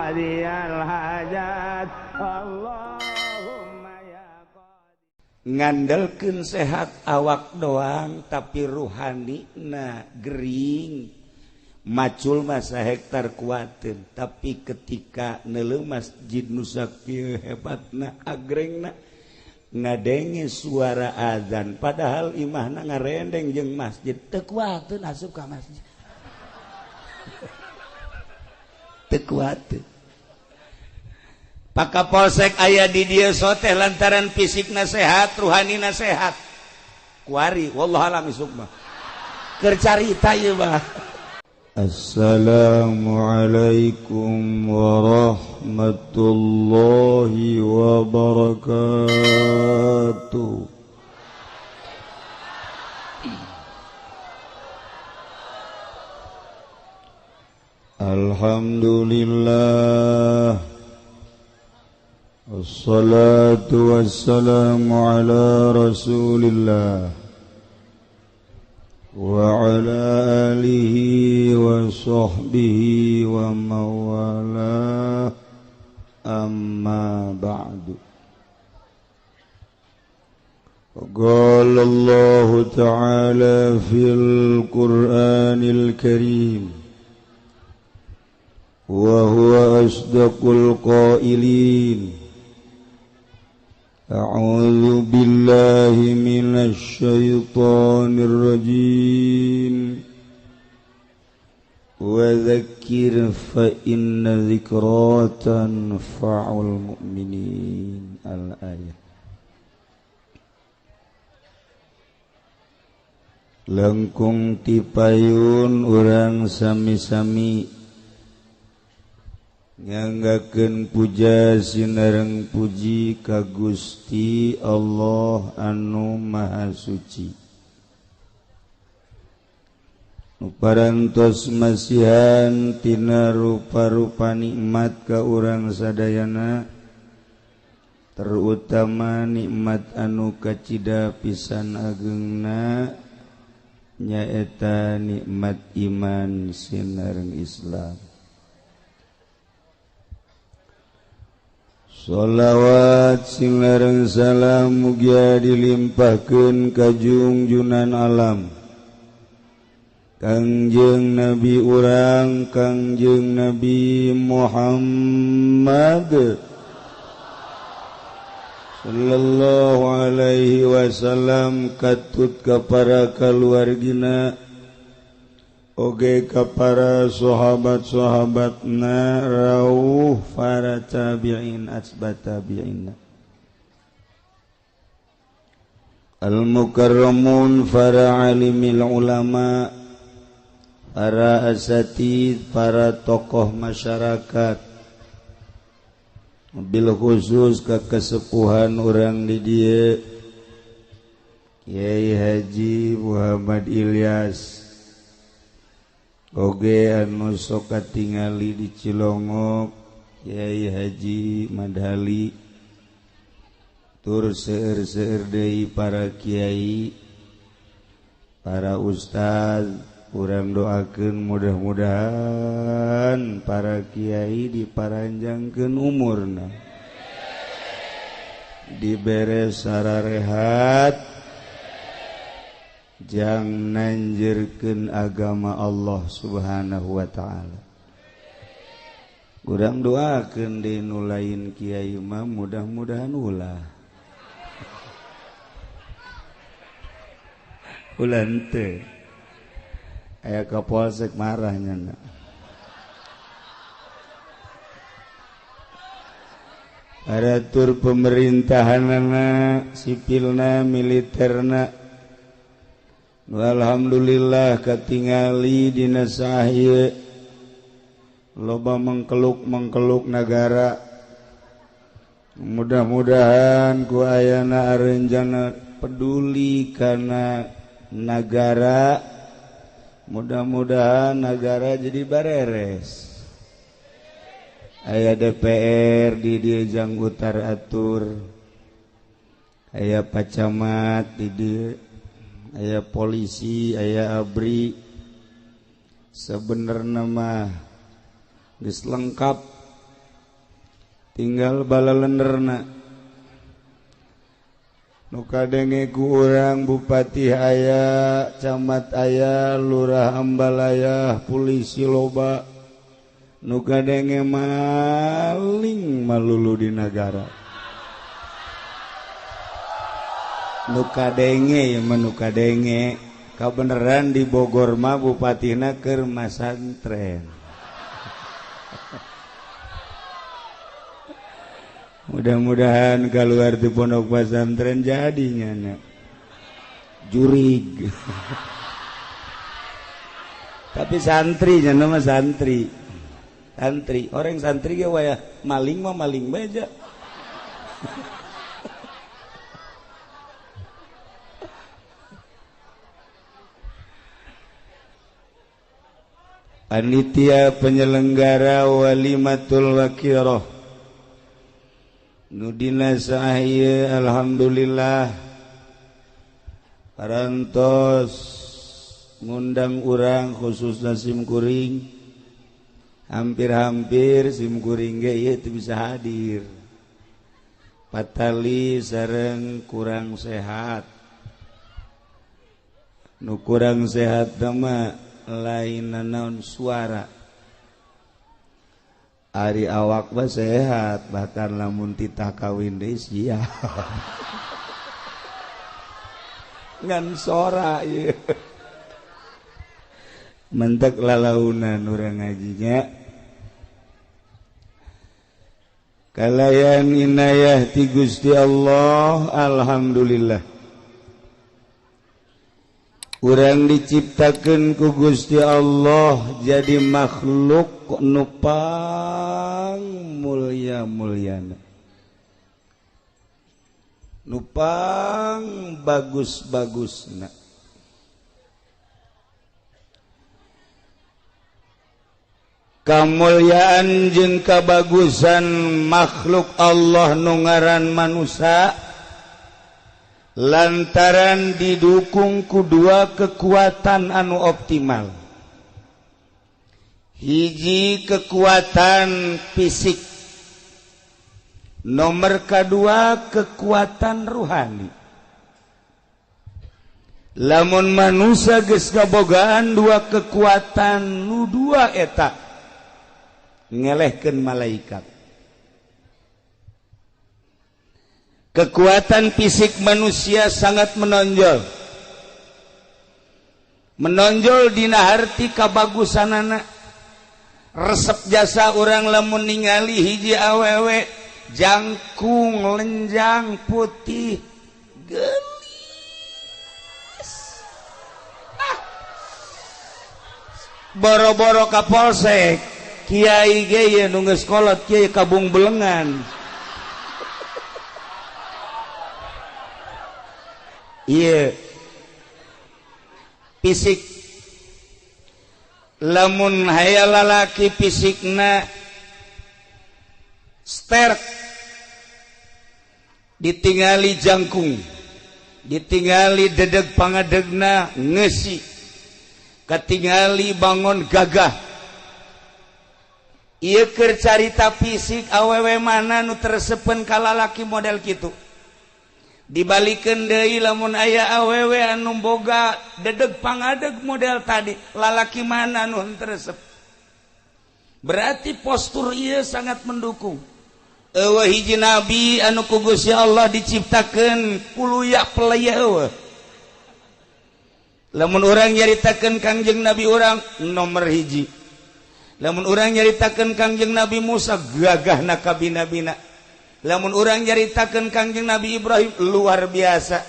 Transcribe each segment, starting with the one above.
qadiyal hajat Allahumma ya qadi. Ngandelkeun sehat awak doang tapi ruhani na gering macul masa hektar kuatin, tapi ketika neuleuh masjid nu sakieu hebatna agrengna ngadenge suara azan padahal imahna ngarendeng jeung masjid teu kuateun asup ka masjid. Teu kuateun. Pak Kapolsek aya di dieu soteh lantaran fisikna sehat, ruhanina sehat. Kuari wallahu alam isuk mah. Keur carita ieu mah. Assalamualaikum warahmatullahi wabarakatuh. Alhamdulillah. Wassalatu wassalamu ala Rasulillah wa ala alihi wa sahbihi wa mawalah, amma ba'du. Qala Allah ta'ala fil Qur'anil Karim wa huwa asdaqul qailin. A'udzu billahi minasy syaithanir rajim. Wa dzakkir fa inna dzikra tanfa'ul mu'minin. Al-ayat. Langkung tipayun urang sami-sami nganggakeun puja sinareng puji ka Gusti Allah anu Maha Suci. Nu parantos masihan tina rupa-rupa nikmat ka urang sadayana, terutama nikmat anu kacida pisan agengna nyaeta nikmat iman sinareng Islam. Sholawat sinareng salam mugia dilimpahkeun ka jungjunan alam Kangjeng Nabi urang Kangjeng Nabi Muhammad sallallahu alaihi wasallam, katut ka para kaluargina oge ka para sahabat-sahabatna rauh para tabi'in asbat tabi'in al-mukarramun, para alimil ulama, para asatid, para tokoh masyarakat, bil khusus ka kesepuhan urang di dieu Kiai Haji Muhammad Ilyas oge anu sok katingali di Cilongok Kiai Haji Madhali, tur seueur-seueur deui para kiai, para ustaz. Urang doakeun mudah-mudahan para kiai diparanjangkeun umurna, dibere sararehat, jang nanjirkeun agama Allah Subhanahu wa ta'ala. Urang doakeun deui nu lain kiai mah mudah-mudahan ulah. Ulah henteu. Aya kapolsek marah nya. Aratur pemerintahanana, sipilna, militerna. Alhamdulillah katingali dina sahie loba mengkeluk-mengkeluk nagara. Mudah-mudahan ku ayana arenjana peduli kana nagara. Mudah-mudahan nagara jadi bareres. Aya DPR di dieu jang utar atur, aya pacamat di dieu, aya polisi, aya ABRI. Sebenarnya mah geus lengkap, Tinggal balalenderna. Nu kadenge ku urang bupati aya, camat aya, lurah ambalaya, polisi loba. Nu kadenge maling malulu di nagara. Nu kadenge ya mah nu kadenge. Kabeneran di Bogor mah bupatina keur masantren. Mudah-mudahan keluar di pondok pesantren jadinya nak jurig. Tapi santri nama santri. Santri, orang santri ge wayah maling mah maling bae. Panitia penyelenggara Walimatul Waqiroh nu dina sae alhamdulillah parantos ngundang urang khususna sim kuring, hampir-hampir sim kuring ge ieu teu bisa hadir patali sareng kurang sehat. Nu kurang sehat mah lain naon suara. Ari awak mah sehat, bahkan lamun titah kawin deui sia. Ngan sora ieu. Mentek lalaunan urang ngajinya. Kalayan inayah ti Gusti Allah, alhamdulillah. Urang diciptakeun ku Gusti Allah jadi makhluk nu pang mulia-muliana, nu pang bagus-bagusna. Kamulyaan jeung kabagusan makhluk Allah nu ngaran manusia lantaran didukung ku dua kekuatan anu optimal. Hiji kekuatan fisik, nomor kedua kekuatan ruhani. Lamun manusia geus kabogaan dua kekuatan nu dua eta ngelehkeun malaikat. Kekuatan fisik manusia sangat menonjol. Menonjol dina harti kabagusanana. Resep jasa urang lamun ningali hiji awewe jangkung lenjang putih geulis. Ah. Boro-boro ka polsek, kiai ge ye nu geus kolot kiai kabung belengan. Iya, fisik. Lamun hayal lalaki fisikna sterk, ditingali jangkung, ditingali dedeg pangadegna ngesi, katingali bangon gagah. Ieu keur carita fisik awewe mana nu tersepen ka lalaki model kitu. Dibalikeun deui lamun aya awewe anu boga dedeg pangadeg model tadi, lalaki mana nu resep. Berarti postur ieu sangat mendukung. Eueuh hiji nabi anu ku Gusti Allah diciptakeun kuluya pelaya eueuh. Lamun urang nyaritakeun Kangjeng Nabi urang nomor hiji. Lamun urang nyaritakeun Kangjeng Nabi Musa gagahna kabina-bina. Lamun urang nyaritakeun Kangjeng Nabi Ibrahim luar biasa.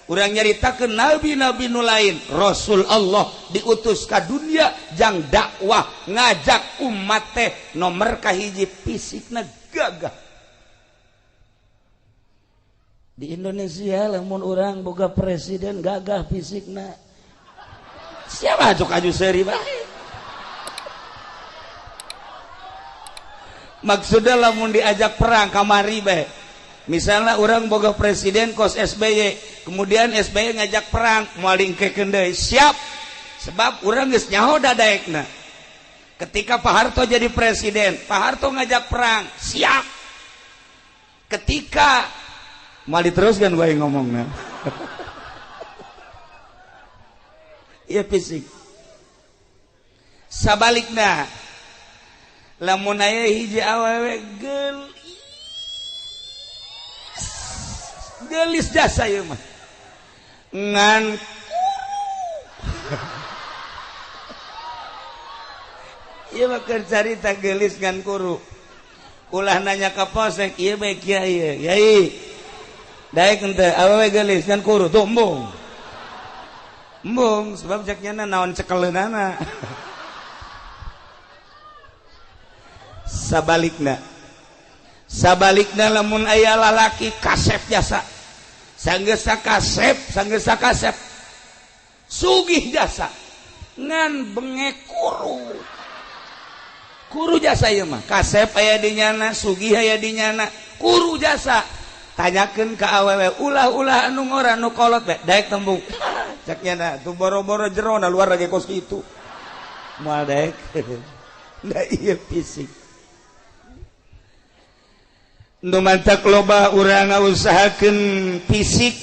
Urang nyaritakeun nabi-nabi nu lain, Rasul Allah diutus ka dunia jang dakwah ngajak umat teh nomor kahiji fisikna gagah. Di Indonesia lamun urang boga presiden gagah fisikna. Siapa cok aju seuri bae. Maksudnya lamun diajak perang kamari bae. Misalnya orang boga presiden kos SBY, kemudian SBY ngajak perang, moal diengkekeun deui, siap. Sebab urang geus nyaho dadaekna. Ketika Pak Harto jadi presiden, Pak Harto ngajak perang, siap. Ketika mau diteruskan gue ngomongnya. Iya fisik. Sabalikna lamun aya hiji awewe geulis geulis jasa ieu mah ngan kuru. Ieu mah keur carita geulis ngan kuru. Ulah nanya ka polsek ieu bae kiai yai. Daek henteu awewe geulis ngan kuru tuh embung. Embung sebab cek nyana naon cekeleunana. Sabalikna. Sabalikna lamun aya lalaki kasep jasa. Sanggeus kasep, sanggeus kasep. Sugih jasa. Ngan bengek kuru. Kuru jasa ieu mah. Kasep aya di nyana, sugih aya di nyana, kuru jasa. Tanyakeun ka awewe ulah-ulah anu ngora nu kolot bae daek tembung. Cek nyana tuh boro-boro jero na luar lagi kos kitu. Moal daek. Da ieu fisik. Nu mantak loba urang ngausahakeun fisik.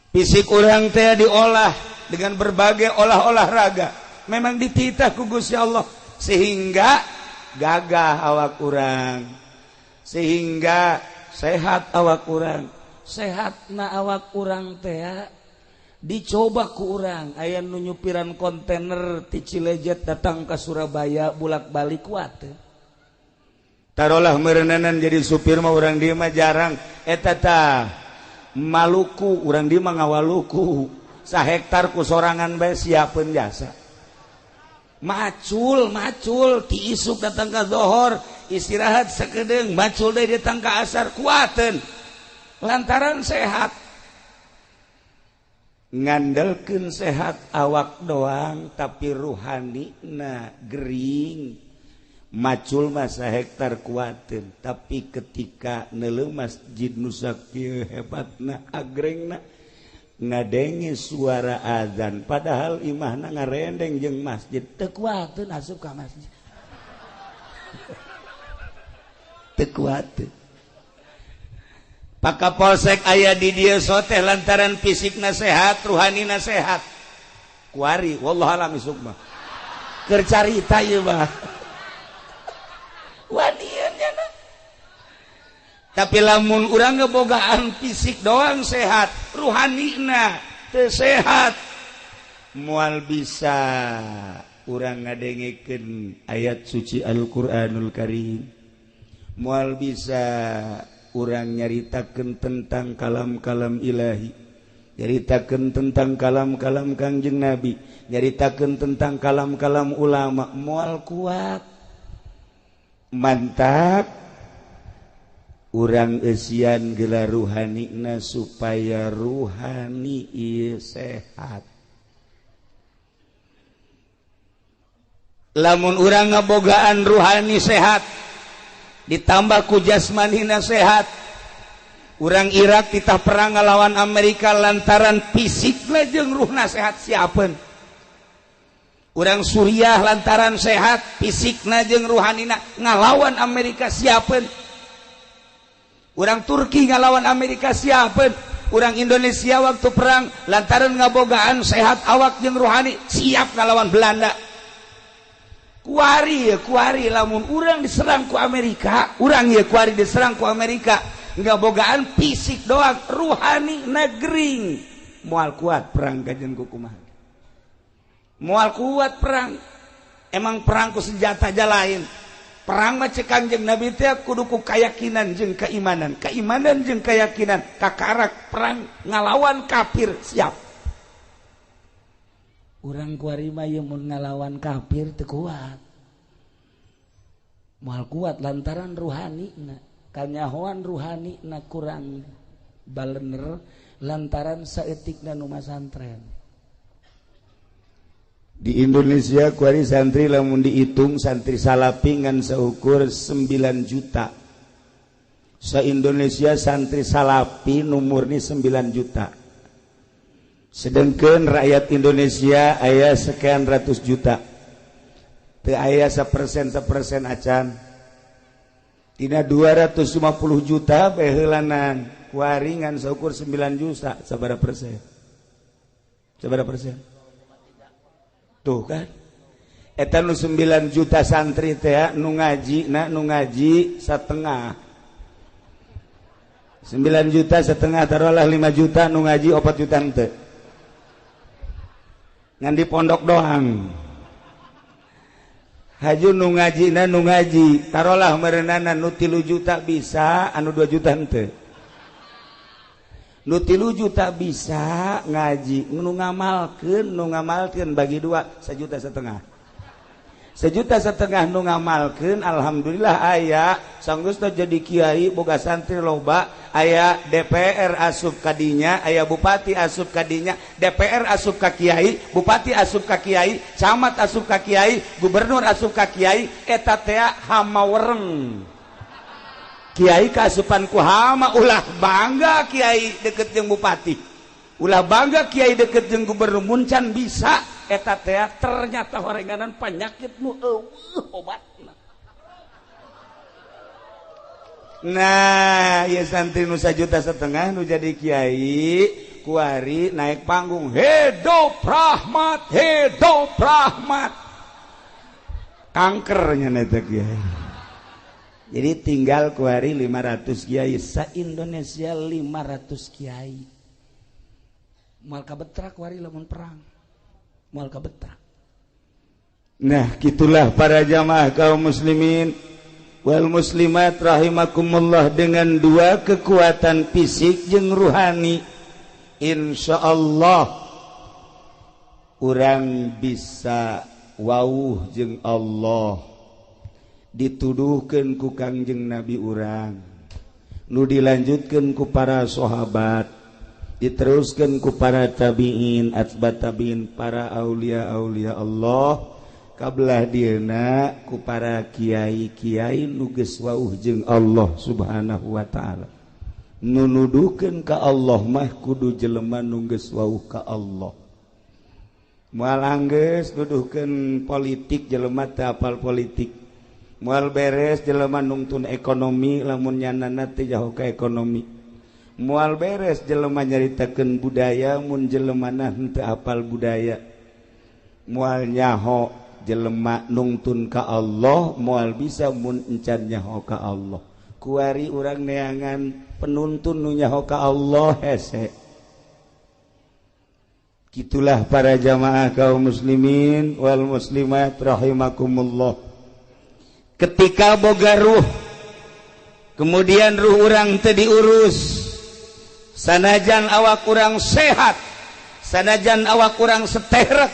Fisik urang teh diolah dengan berbagai olah-olah raga. Memang dititah ku Gusti Allah sehingga gagah awak urang, sehingga sehat awak urang. Sehatna awak urang teh dicoba ku urang. Aya nu nyupiran kontainer ti Cilejet datang ke Surabaya bulak-balik kuat. Tarolah meureunanan jadi supir mah urang dieu mah jarang. Eta tah Maluku urang dieu mah ngawaluku. Sahektar ku sorangan bae siapeun jasa. Macul macul ti isuk datang ka zohor, istirahat sakedeung, macul deui datang ka asar kuateun. Lantaran sehat. Ngandelkeun sehat awak doang tapi ruhanina gering. Macul mah sahektar kuateun, tapi ketika neuleuh masjid nu sakieu hebatna agrengna ngadenge suara azan padahal imahna ngarendeng jeung masjid teu kuateun asup ka masjid. Teu kuateun. Pak Kapolsek aya di dieu soteh lantaran fisikna sehat, ruhanina sehat. Kuari wallahu alam isuk mah. Keur carita ieu mah. Wanian nya. Tapi lamun urang ngebogaan fisik doang sehat, ruhanina teu sehat, moal bisa urang ngadengekeun ayat suci Al-Qur'anul Karim. Moal bisa urang nyaritakeun tentang kalam-kalam ilahi, nyaritakeun tentang kalam-kalam Kangjeng Nabi, nyaritakeun tentang kalam-kalam ulama, moal kuat. Mantap urang eusian gelar ruhanina supaya ruhani ieu sehat. Lamun urang ngabogaan ruhani sehat ditambah ku jasmanina sehat, urang Irak titah perang ngalawan Amerika lantaran fisikna jeung ruhna sehat siapeun. Urang Suriah lantaran sehat fisikna jeung ruhanina ngalawan Amerika siapeun. Urang Turki ngalawan Amerika siapeun. Urang Indonesia waktu perang lantaran ngabogaan sehat awak jeung ruhani siap ngalawan Belanda. Kuari ya kuari lamun urang diserang ku Amerika, urang ya kuari diserang ku Amerika ngabogaan fisik doang, ruhani negering moal kuat perang kajian ku kumaha. Moal kuat perang. Emang perang ku senjata aja lain. Perang mah cek Kangjeng Nabi teh kudu ku keyakinan jeung keimanan. Keimanan jeung keyakinan kakarak perang ngalawan kafir siap. Urang kuari mah ieu mun ngalawan kafir teu kuat. Moal kuat lantaran ruhanina, kanyahoan ruhanina kurang balener lantaran saeutikna nu masantren. Di Indonesia kuari santri lamun dihitung santri salapi ngan seukur 9 juta. Se-Indonesia santri salapi nu murni 9 juta. Sedangkan rakyat Indonesia aya sekian ratus juta. Teu aya 1% acan. Tina 250 juta baheulanan kuari ngan saukur 9 juta, sabaraha persen? Sabaraha persen? Tuh kan? Eta nu 9 juta santri teh nu ngaji na nu ngaji setengah. 9 juta setengah taruhlah 5 juta nu ngaji 4 juta henteu. Ngan di pondok doang. Haju nu ngaji na nu ngaji taruhlah merenana nu 3 juta bisa anu 2 juta henteu. Nu 3 juta bisa ngaji nu ngamalkeun bagi 2 1,5 juta. 1,5 juta nu ngamalkeun alhamdulillah aya sanggeus teh jadi kiai boga santri loba, aya DPR asup kadinya, aya bupati asup kadinya, DPR asup ka kiai, bupati asup ka kiai, camat asup ka kiai, gubernur asup ka kiai, eta teh hama wereng. Kiai kaasupan ku hama, ulah bangga kiai deket jeung bupati, ulah bangga kiai deket jeung gubernur, mun can bisa eta teh ternyata horenganan penyakit nu eueuh obatna. Nah, ieu santri nu 1,5 juta nu jadi kiai kuari naik panggung hidup rahmat, hidup rahmat. Kankernya eta kiai. Jadi tinggal kuari 500 kiai sa Indonesia 500 kiai. Moal kabetra kuari lamun perang. Moal kabetra. Nah, gitulah para jamaah kaum muslimin wal muslimat rahimakumullah, dengan dua kekuatan fisik jeung ruhani insyaallah urang bisa wauh jeung Allah, dituduhkeun ku Kangjeng Nabi urang, nu dilanjutkeun ku para sahabat, diteruskan ku para tabiin, atba tabiin, para aulia-aulia Allah, kabelah dieuna ku para kiai-kiai nu geus wauh jeung Allah Subhanahu wa taala. Nu nuduhkeun ka Allah mah kudu jelema nu geus wauh ka Allah. Moal anggeus nuduhkeun politik jelema teu apal politik. Moal beres jelema nungtun ekonomi lamun nyanana teu jauh ka ekonomi. Moal beres jelema nyaritakeun budaya mun jelemana henteu apal budaya. Moal nyaho jelema nungtun ka Allah, moal bisa mun encan nyaho ka Allah. Kuari urang neangan penuntun nu nyaho ka Allah hese. Gitulah para jamaah kaum muslimin wal muslimat rahimakumullah. Ketika boga ruh, kemudian ruh urang teu diurus, sanajan awak urang sehat, sanajan awak urang seterek,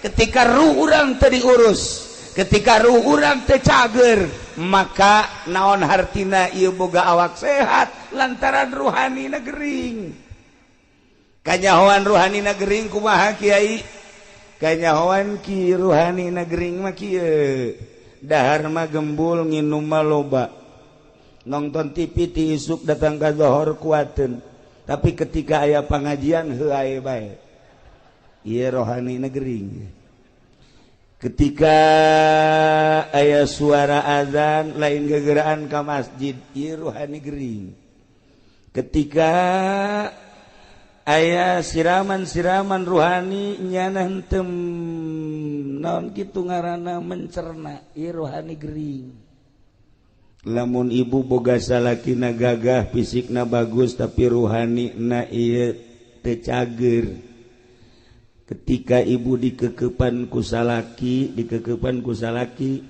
ketika ruh urang teu diurus, ketika ruh urang teu cager, maka naon hartina ieu boga awak sehat lantaran ruhanina gering. Kanyahoan ruhanina gering kumaha kiai? Kanyahoan ki ruhanina gering mah kieu. Dahar mah gembul, nginum mah loba, nonton TV ti isuk datang ka zohor kuateun. Tapi ketika aya pengajian heuae bae. Ieu rohani gering. Ketika aya suara azan lain gegeraan ka masjid, ieu rohani gering. Ketika aya siraman-siraman ruhani nyana henteu naon kitu ngaranna mencerna, ieu rohani gering. Lamun ibu boga salakina gagah, fisikna bagus tapi ruhanina ieu teu cager. Ketika ibu dikekepan ku salaki, dikekepan ku salaki,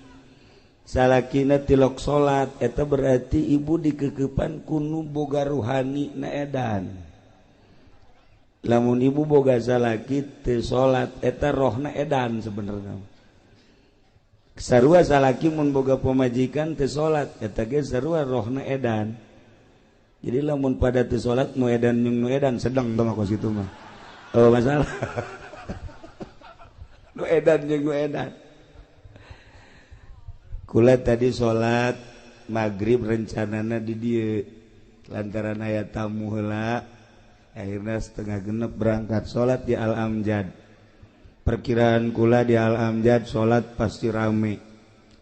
salakina tilok salat, eta berarti ibu dikekepan ku nu boga ruhani na edan. Lamun ibu boga salaki teu salat, eta rohna edan sebenarnya. Sarua salaki mun boga pamajikan teu salat, eta ge sarua rohna edan. Jadi lamun pada teu salat nu edan jeung nu edan sedang tah kos kitu mah. Oh masalah. Nu edan jeung nu edan. Kula tadi salat maghrib rencanana di dieu, lantaran aya tamu heula, akhirnya 5:30 berangkat salat di Al Amjad. Perkiraan kula di Al Amjad salat pasti rame.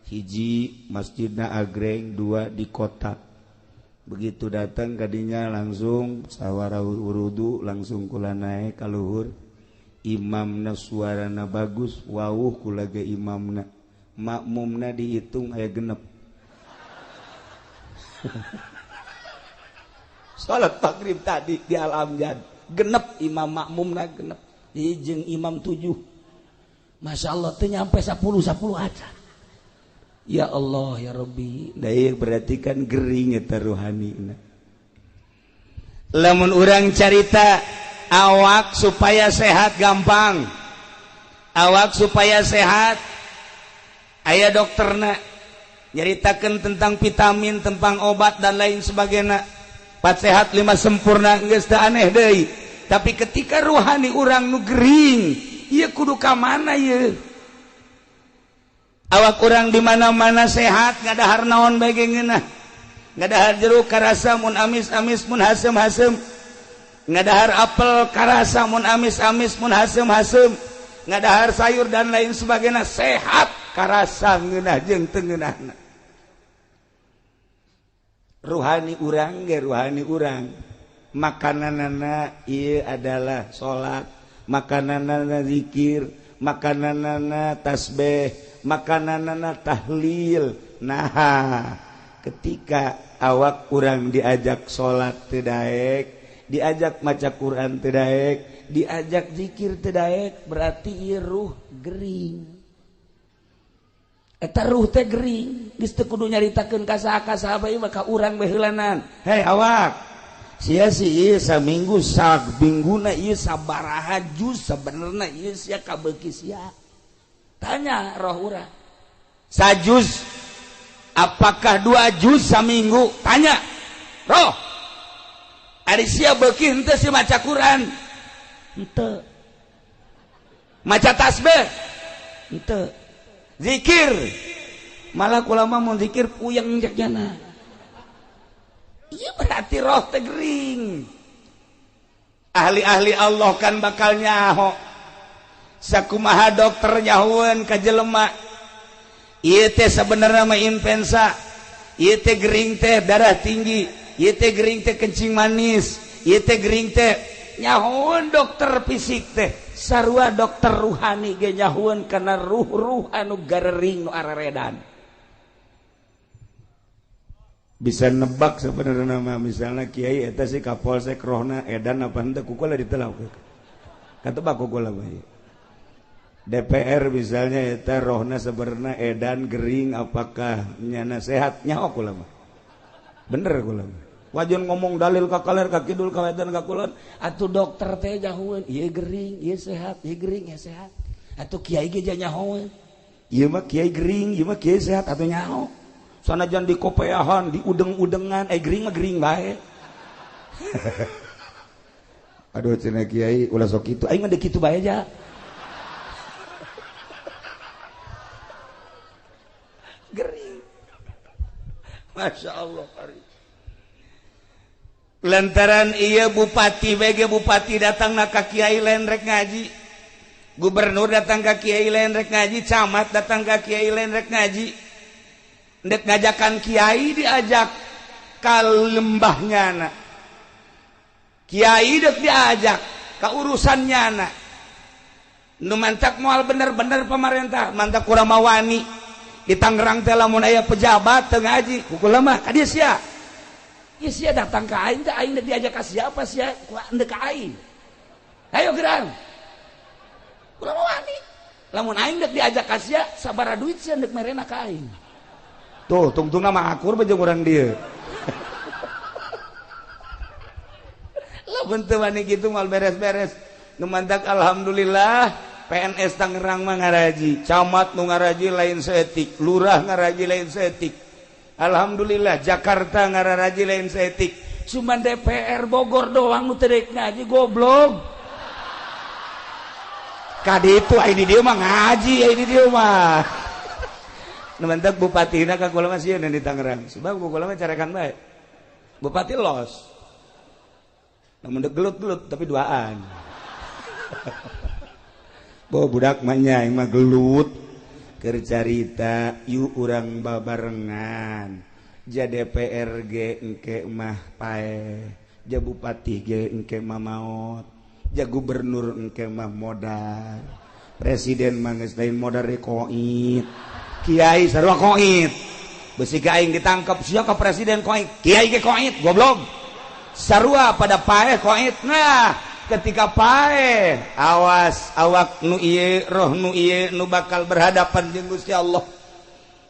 Hiji masjidna agreng, dua di kota. Begitu datang kadinya langsung sawara wurudu langsung kula naek ka luhur. Imamna suarana bagus, wawuh kula ge imamna. Makmumna dihitung aya genep. Salat maghrib tadi di Al Amjad genep imam makmumna genep. Jeung imam 7. Masya Allah teu nyampe 10 aja. Ya Allah ya Rabbi, da berarti kan gering eta ruhanina. Lamun urang carita awak supaya sehat gampang. Awak supaya sehat aya dokterna nyaritakeun tentang vitamin, tentang obat dan lain sebagainya. 4 sehat 5 sempurna geus teu aneh deui. Tapi ketika ruhani urang nu gering, ieu kudu ka mana ieu? Awak urang di mana-mana sehat, ngadahar naon bae ge ngeunah. Ngadahar jeruk karasa mun amis-amis mun haseum-haseum. Ngadahar apel karasa mun amis-amis mun haseum-haseum. Ngadahar sayur dan lain sebagainya sehat karasa ngeunah jeung teu ngeunahna. Ruhani urang ge ruhani urang. Makananana ieu adalah salat, makananana zikir, makananana tasbih, makananana tahlil. Nah, ketika awak urang diajak salat teu daek, diajak maca Quran teu daek, diajak zikir teu daek, berarti ieu ruh gering. Eta ruh teh gering, geus teu kudu nyaritakeun ka saha ka saha bae maka urang bae heulanan. Hei awak, sia sih ieu saminggu samingguna ieu sabaraha juz sabenerna ieu sia kabeuki sia. Tanya roh urang. Sajuz apakah 2 juz saminggu? Tanya roh. Ari sia beuki henteu si maca Quran? Henteu. Maca tasbih? Henteu. Zikir? Malah kula mah mun zikir puyeng cek jana. Ieu berarti roh teh gering. Ahli-ahli Allah kan bakal nyaho. Sakumaha dokter nyahueun ka jelema. Ieu teh sabenerna mah influenza. Ieu teh gering teh darah tinggi, ieu teh gering teh kencing manis, ieu teh gering teh nyahueun dokter fisik teh. Sarua dokter ruhani ge nyahueun kana ruh-ruh anu garering nu araredan. Bisa nebak sebenarnya mah misalnya kiai eta si kapolsek rohna edan apa henteu ku kula ditelak. Katebak ku kula bae. DPR misalnya eta rohna sebenarnya edan gering apakah nyana sehat nyaho kula mah. Bener kula mah. Wajan ngomong dalil ka kaler ka kidul ka wetan ka kulon atuh dokter teh nyahoeun ieu gering ieu sehat ieu gering ieu sehat. Atuh kiai ge nyahoeun ieu mah kiai gering ieu mah kiai sehat atuh nyaho. Sanajan di kopeahan di udeng-udengan gering mah gering bae. Aduh cenah kiai ulah sok kitu aing mah deuk kitu bae aja. Gering. Masya Allah. Lantaran iya bupati BG bupati datang na ka kiai lain rek ngaji, gubernur datang ka kiai lain rek ngaji, camat datang ka kiai lain rek ngaji, ndek ngajakan kiai diajak ka lembahnya na, kiai dek diajak ka urusannya na, nu mantak moal bener-bener pemerintah, mantak kurang mawani di Tangerang teh lamun aya pejabat teu ngaji, kukula mah ka dieu sia. Ieu sia datang ka aing teh aing dek diajak ka siapa sia ku endek ka aing. Ayo gerang. Kurang wani. Lamun aing dek diajak ka sia sabaraha duit sia ndek merena ka aing. Tuh tungtungna mah akur bae jeung urang dieu. Lamun teu wani kitu moal beres-beres. Nu mantak alhamdulillah PNS Tangerang mah ngaraji, camat nu ngaraji lain seetik, lurah ngaraji lain seetik. Alhamdulillah Jakarta ngararaji lain seetik. Cuman DPR Bogor doang nu teu rek ngaji goblok. Kadi itu ai di dieu mah ngaji ai di dieu mah. Nu mantak bupatina ka kula mah sieun di Tangerang. Sebab kula mah carekan bae. Bupati los. Namun dek gelut-gelut tapi duaan. Bo budak mah nya aing mah gelut. Keur carita yuk urang babarengan ja DPR ge engke mah paeh, ja bupati ge engke mah maot, ja gubernur engke mah modar, presiden mah geus lain modar koit, kiai sarua koit. Besi ka aing ditangkap sia ka presiden koit, kiai ge koit goblok. Sarua pada paeh koit. Nah, ketika paeh awas awak nu ieu roh nu ieu nu bakal berhadapan jeung Gusti Allah.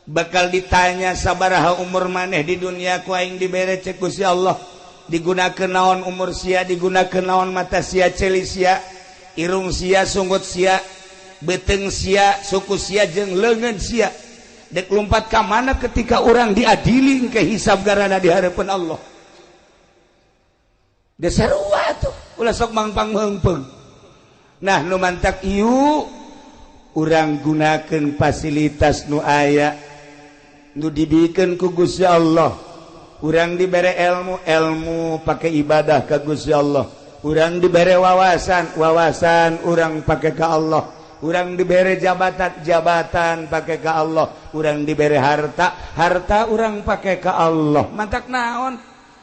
Bakal ditanya sabaraha umur maneh di dunia ku aing dibere cek Gusti Allah. Digunakeun naon umur sia, digunakeun naon mata sia, ceuli sia, irung sia, sunggut sia, beuteung sia, suku sia jeung leungeun sia. Dek lompat ka mana ketika orang diadili ke hisab garana di hadapan Allah. Da sarua tuh ulah sok mangpang meungpeung. Nah nu mantak ieu urang gunakeun fasilitas nu aya nu dibikeun ku Gusti Allah. Urang dibere ilmu, ilmu pake ibadah ka Gusti Allah. Urang dibere wawasan, wawasan urang pake ka Allah. Urang dibere jabatan, jabatan pake ka Allah. Urang dibere harta, harta urang pake ka Allah. Mantak naon?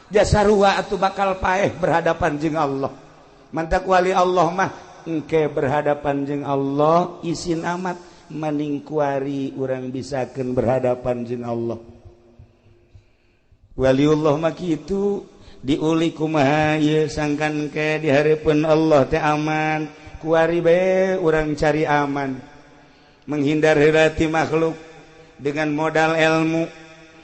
Jasarua atuh bakal paeh berhadapan jeung Allah. Mantak wali Allah mah engke berhadapan jeung Allah isin amat maning kuari urang bisakeun berhadapan jeung Allah. Waliullah mah kitu diuli kumaha ieu sangkan ke di hareupeun Allah teh aman. Kuari bae urang cari aman. Menghindar heula ti makhluk dengan modal ilmu,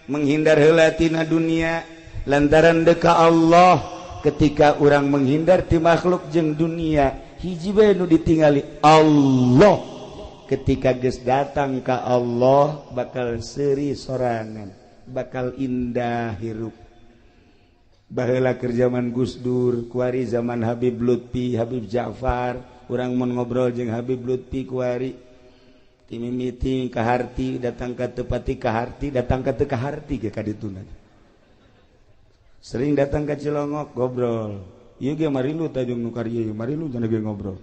menghindar heula tina dunia lantaran deka Allah. Ketika urang menghindar ti makhluk jeung dunia, hiji bae nu ditingali Allah. Ketika geus datang ka Allah bakal seuri sorangan, bakal indah hirup. Baheula keur zaman Gus Dur, kuari zaman Habib Lutfi, Habib Ja'far, urang mun ngobrol jeung Habib Lutfi kuari ti mimiti ka harti datang ka tepati ka harti datang ka teu ka harti ge ka dituna. Sering datang ka Cilongok ngobrol. Ieu ge marilu tajung nu karieu, marilu cenah ge ngobrol.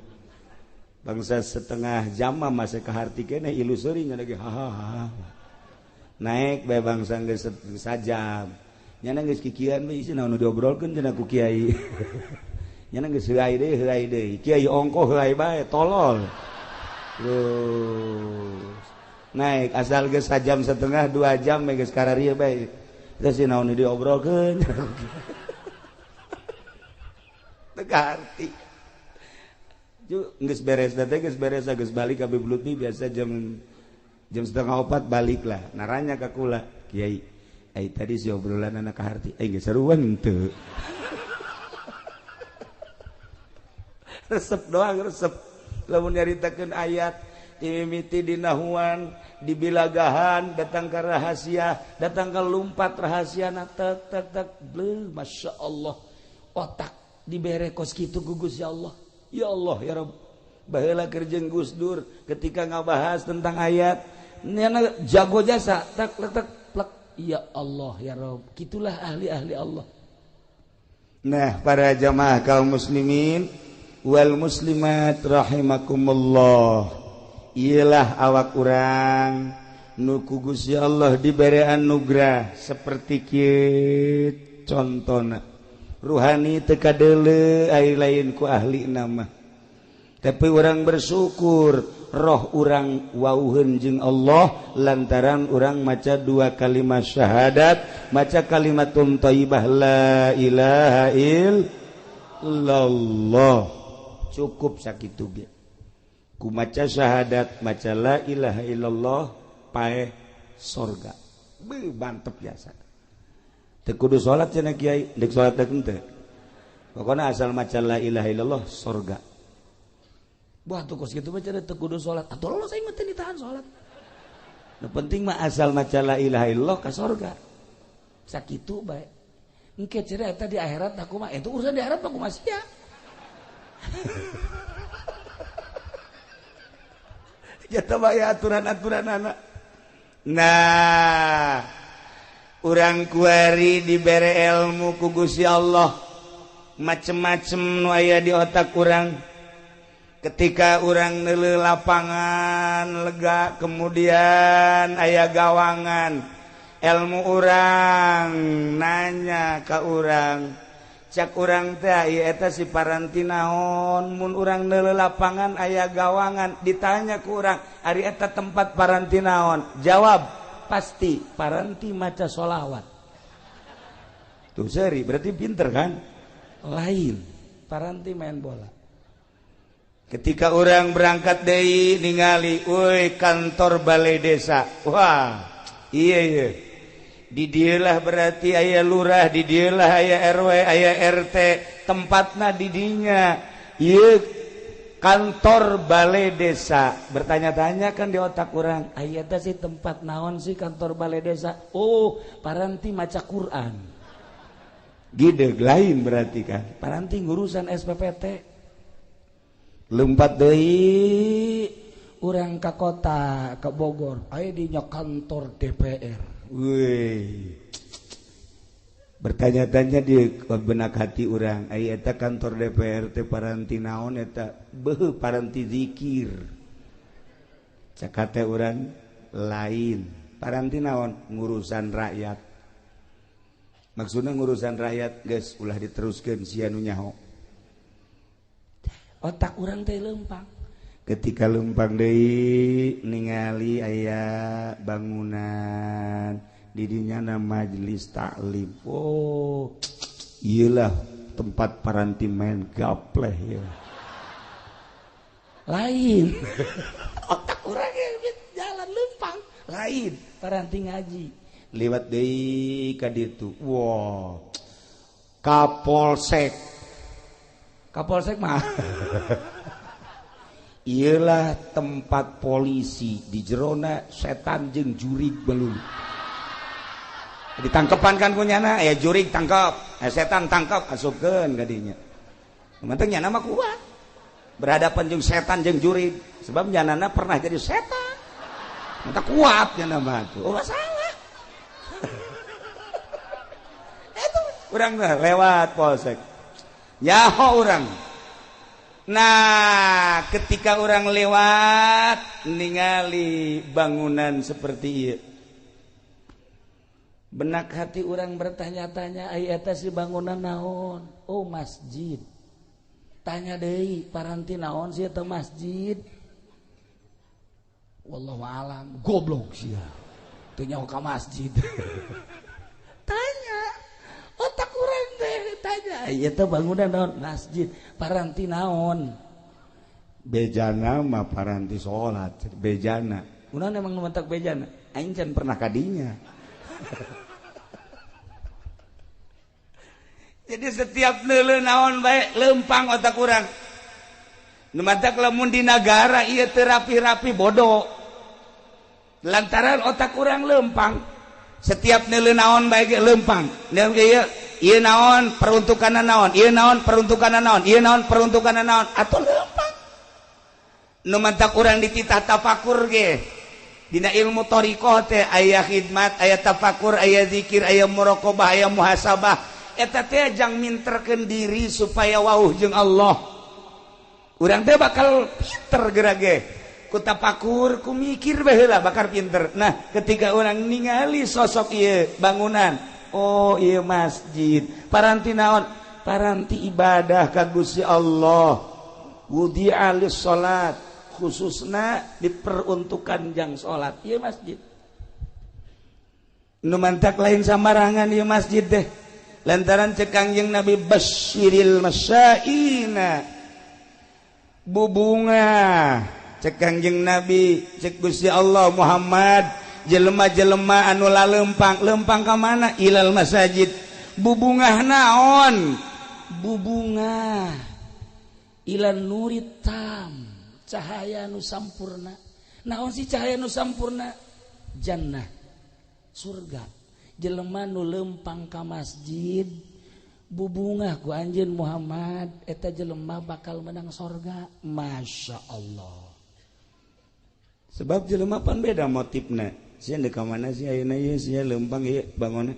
Bangsa setengah jam mah masih ka harti keneh ilu seuri cenah ge hahaha. Naik bae bangsa geus sajam. Nyana geus kikian we isi naon nu diobrolkeun cenah ku kiai. Nyana geus heuay deui kiai ongkoh heuay bae tolol. Terus naik asal geus sajam setengah 2 jam geus kararieu bae. Terus naon nu diobrolkeun. Teu kaharti. Ju geus beres teh geus beres geus balik ka Habib Lutfi biasa jam 3:30 balik lah. Naranya ka kula, kiai, ai tadi si obrolan anak kaharti, ai geus seruan henteu. Resep doang resep. Lamun nyaritakeun ayat timimiti dinahuan, dibilagahan, datang ke rahasia, datang ke lumpat rahasia na tek tek tek, bleh, masya Allah. Otak dibere kos kitu ku Gusti Allah. Ya Allah ya Rabb. Baheula keur jeung Gus Dur ketika ngabahas tentang ayat, nyana jago jasa tek tek tek plek. Ya Allah ya Rabb. Kitulah ahli-ahli Allah. Nah, para jamaah kaum muslimin wal muslimat rahimakumullah. Iyalah awak urang nu ku Gusti Allah dibere anugerah seperti kieu contona. Ruhani teu kadeuleu ai lain ku ahli nama. Tapi orang bersyukur roh urang wauheun jeung Allah lantaran urang maca 2 kalimat syahadat, maca kalimatun thayyibah la ilaha illallah. Cukup sakitu ge. Ku maca syahadat, maca la ilaha illallah paeh sorga. Beuh mantep jasa. Teu kudu salat cenah kiai, deuk salat teh henteu. Pokona asal maca la ilaha illallah sorga. Wah tuh kos gitu mah cenah teu kudu salat. Atuh lolos aing mah teu ditahan salat. Nu penting mah asal maca la ilaha illallah ka sorga. Sakitu bae. Engke cenah eta di akhirat aku mah, itu urusan di akhirat mah kumaha sia. Jatuh bae aturan-aturan anak. Nah, urang kuari dibere ilmu ku Gusti Allah. Macem-macem nu aya di otak urang. Ketika urang neuleuh lapangan lega, kemudian aya gawangan, ilmu urang nanya ka urang, cak urang teh ieu eta si paranti naon? Mun urang neuleuh lapangan aya gawangan, ditanya ku urang, ari eta tempat paranti naon? Jawab pasti paranti maca sholawat. Tuh seri berarti pinter kan? Lain, paranti main bola. Ketika orang berangkat deui ningali, woi, kantor balai desa. Wah, iya iya. Di dieulah berarti aya lurah, di dieulah aya RW, aya RT, tempatna di dinya. Ieu kantor balai desa. Bertanya-tanya kan di otak orang, aya teh sih tempat naon sih kantor balai desa? Oh, paranti maca Quran. Gideg lain berarti kan. Paranti ngurusan SPPT. Lompat deui urang ka kota, ke Bogor, aya dinya kantor DPR. Wih, bertanya-tanya di benak hati urang, aya eta kantor DPR teh paranti naon eta? Beuh, paranti zikir. Cak hate urang, lain, paranti naon? Ngurusan rakyat. Maksudnya ngurusan rakyat, geus ulah diteruskeun, sia nu nyaho. Otak urang teh lempang. Ketika lempang deui ningali aya bangunan didinya na majelis taklim. Oh, iyalah tempat paranti main gapleh ya. Lain. Otak urang jalan lempang, lain paranti ngaji. Lewat deui ka ditu. Wah. Kapolsek. Kapolsek mah iyalah tempat polisi, di jerona setan jeung jurig belum ditangkepan kan kunyana ya, jurig tangkap, setan tangkap, asupkeun kadinya. Penting nyana mah kuat berhadapan jeung setan jeung jurig, sebab nyanana pernah jadi setan, mata kuat nyana mah tuh. Oh, salah. Itu urang lewat polsek nyaho urang. Nah, ketika orang lewat ningali bangunan seperti ieu, benak hati orang bertanya-tanya, ai eta si bangunan naon? Oh, masjid. Tanya deui, paranti naon sih eta masjid? Wallahu alam, goblok sia. Teu nyaho ka masjid. Tanya, otak urang teh tanya, ieu teh bangunan naon? Masjid. Paranti naon? Bejana mah paranti salat, bejana. Kunaon emang nu mentak bejana? Aing can pernah kadinya. Jadi setiap neuleuh naon bae lempang otak urang. Nu matak lamun di nagara ieu teu rapi-rapi bodoh. Lantaran otak urang lempang. Setiap neuleuh naon bae ge lempang. Ieu ieu naon peruntukanna naon, ieu naon peruntukanna naon, ieu naon peruntukanna naon, atuh lempang. Nu matak urang dititah tafakur ge. Dina ilmu thariqah teh aya khidmat, aya tafakur, aya zikir, aya muraqabah, aya muhasabah. Eta teh jang minterkeun diri supaya wauh jeung Allah. Urang teh bakal pinter gerage. Ku tafakur, ku mikir bae heula bakal pinter. Nah, ketika urang ningali sosok ieu bangunan, oh ieu masjid, paranti naon? Paranti ibadah ka Gusti Allah. Wudi'a lis-salat, khususna diperuntukkan jang salat. Ieu masjid. Nu mantak lain sambarangan ieu masjid teh. Lantaran cek Kangjeng Nabi basyiril masyaina, bubunga cek Kangjeng Nabi, cek Gusti Allah Muhammad, jelema-jelema anu lalempang, lempang ka mana? Ilal masajid. Bubungah naon? Bubungah ilan nurit tam, cahaya nu sampurna. Naon sih cahaya nu sampurna? Jannah, surga. Jelema nu lempang ka masjid bubungah ku anjeun Muhammad, eta jelema bakal menang sorga. Masya Allah. Sebab jelema pan beda motifna. Sia deuk ka mana sih ayeuna ieu, sia lempang ieu bangunna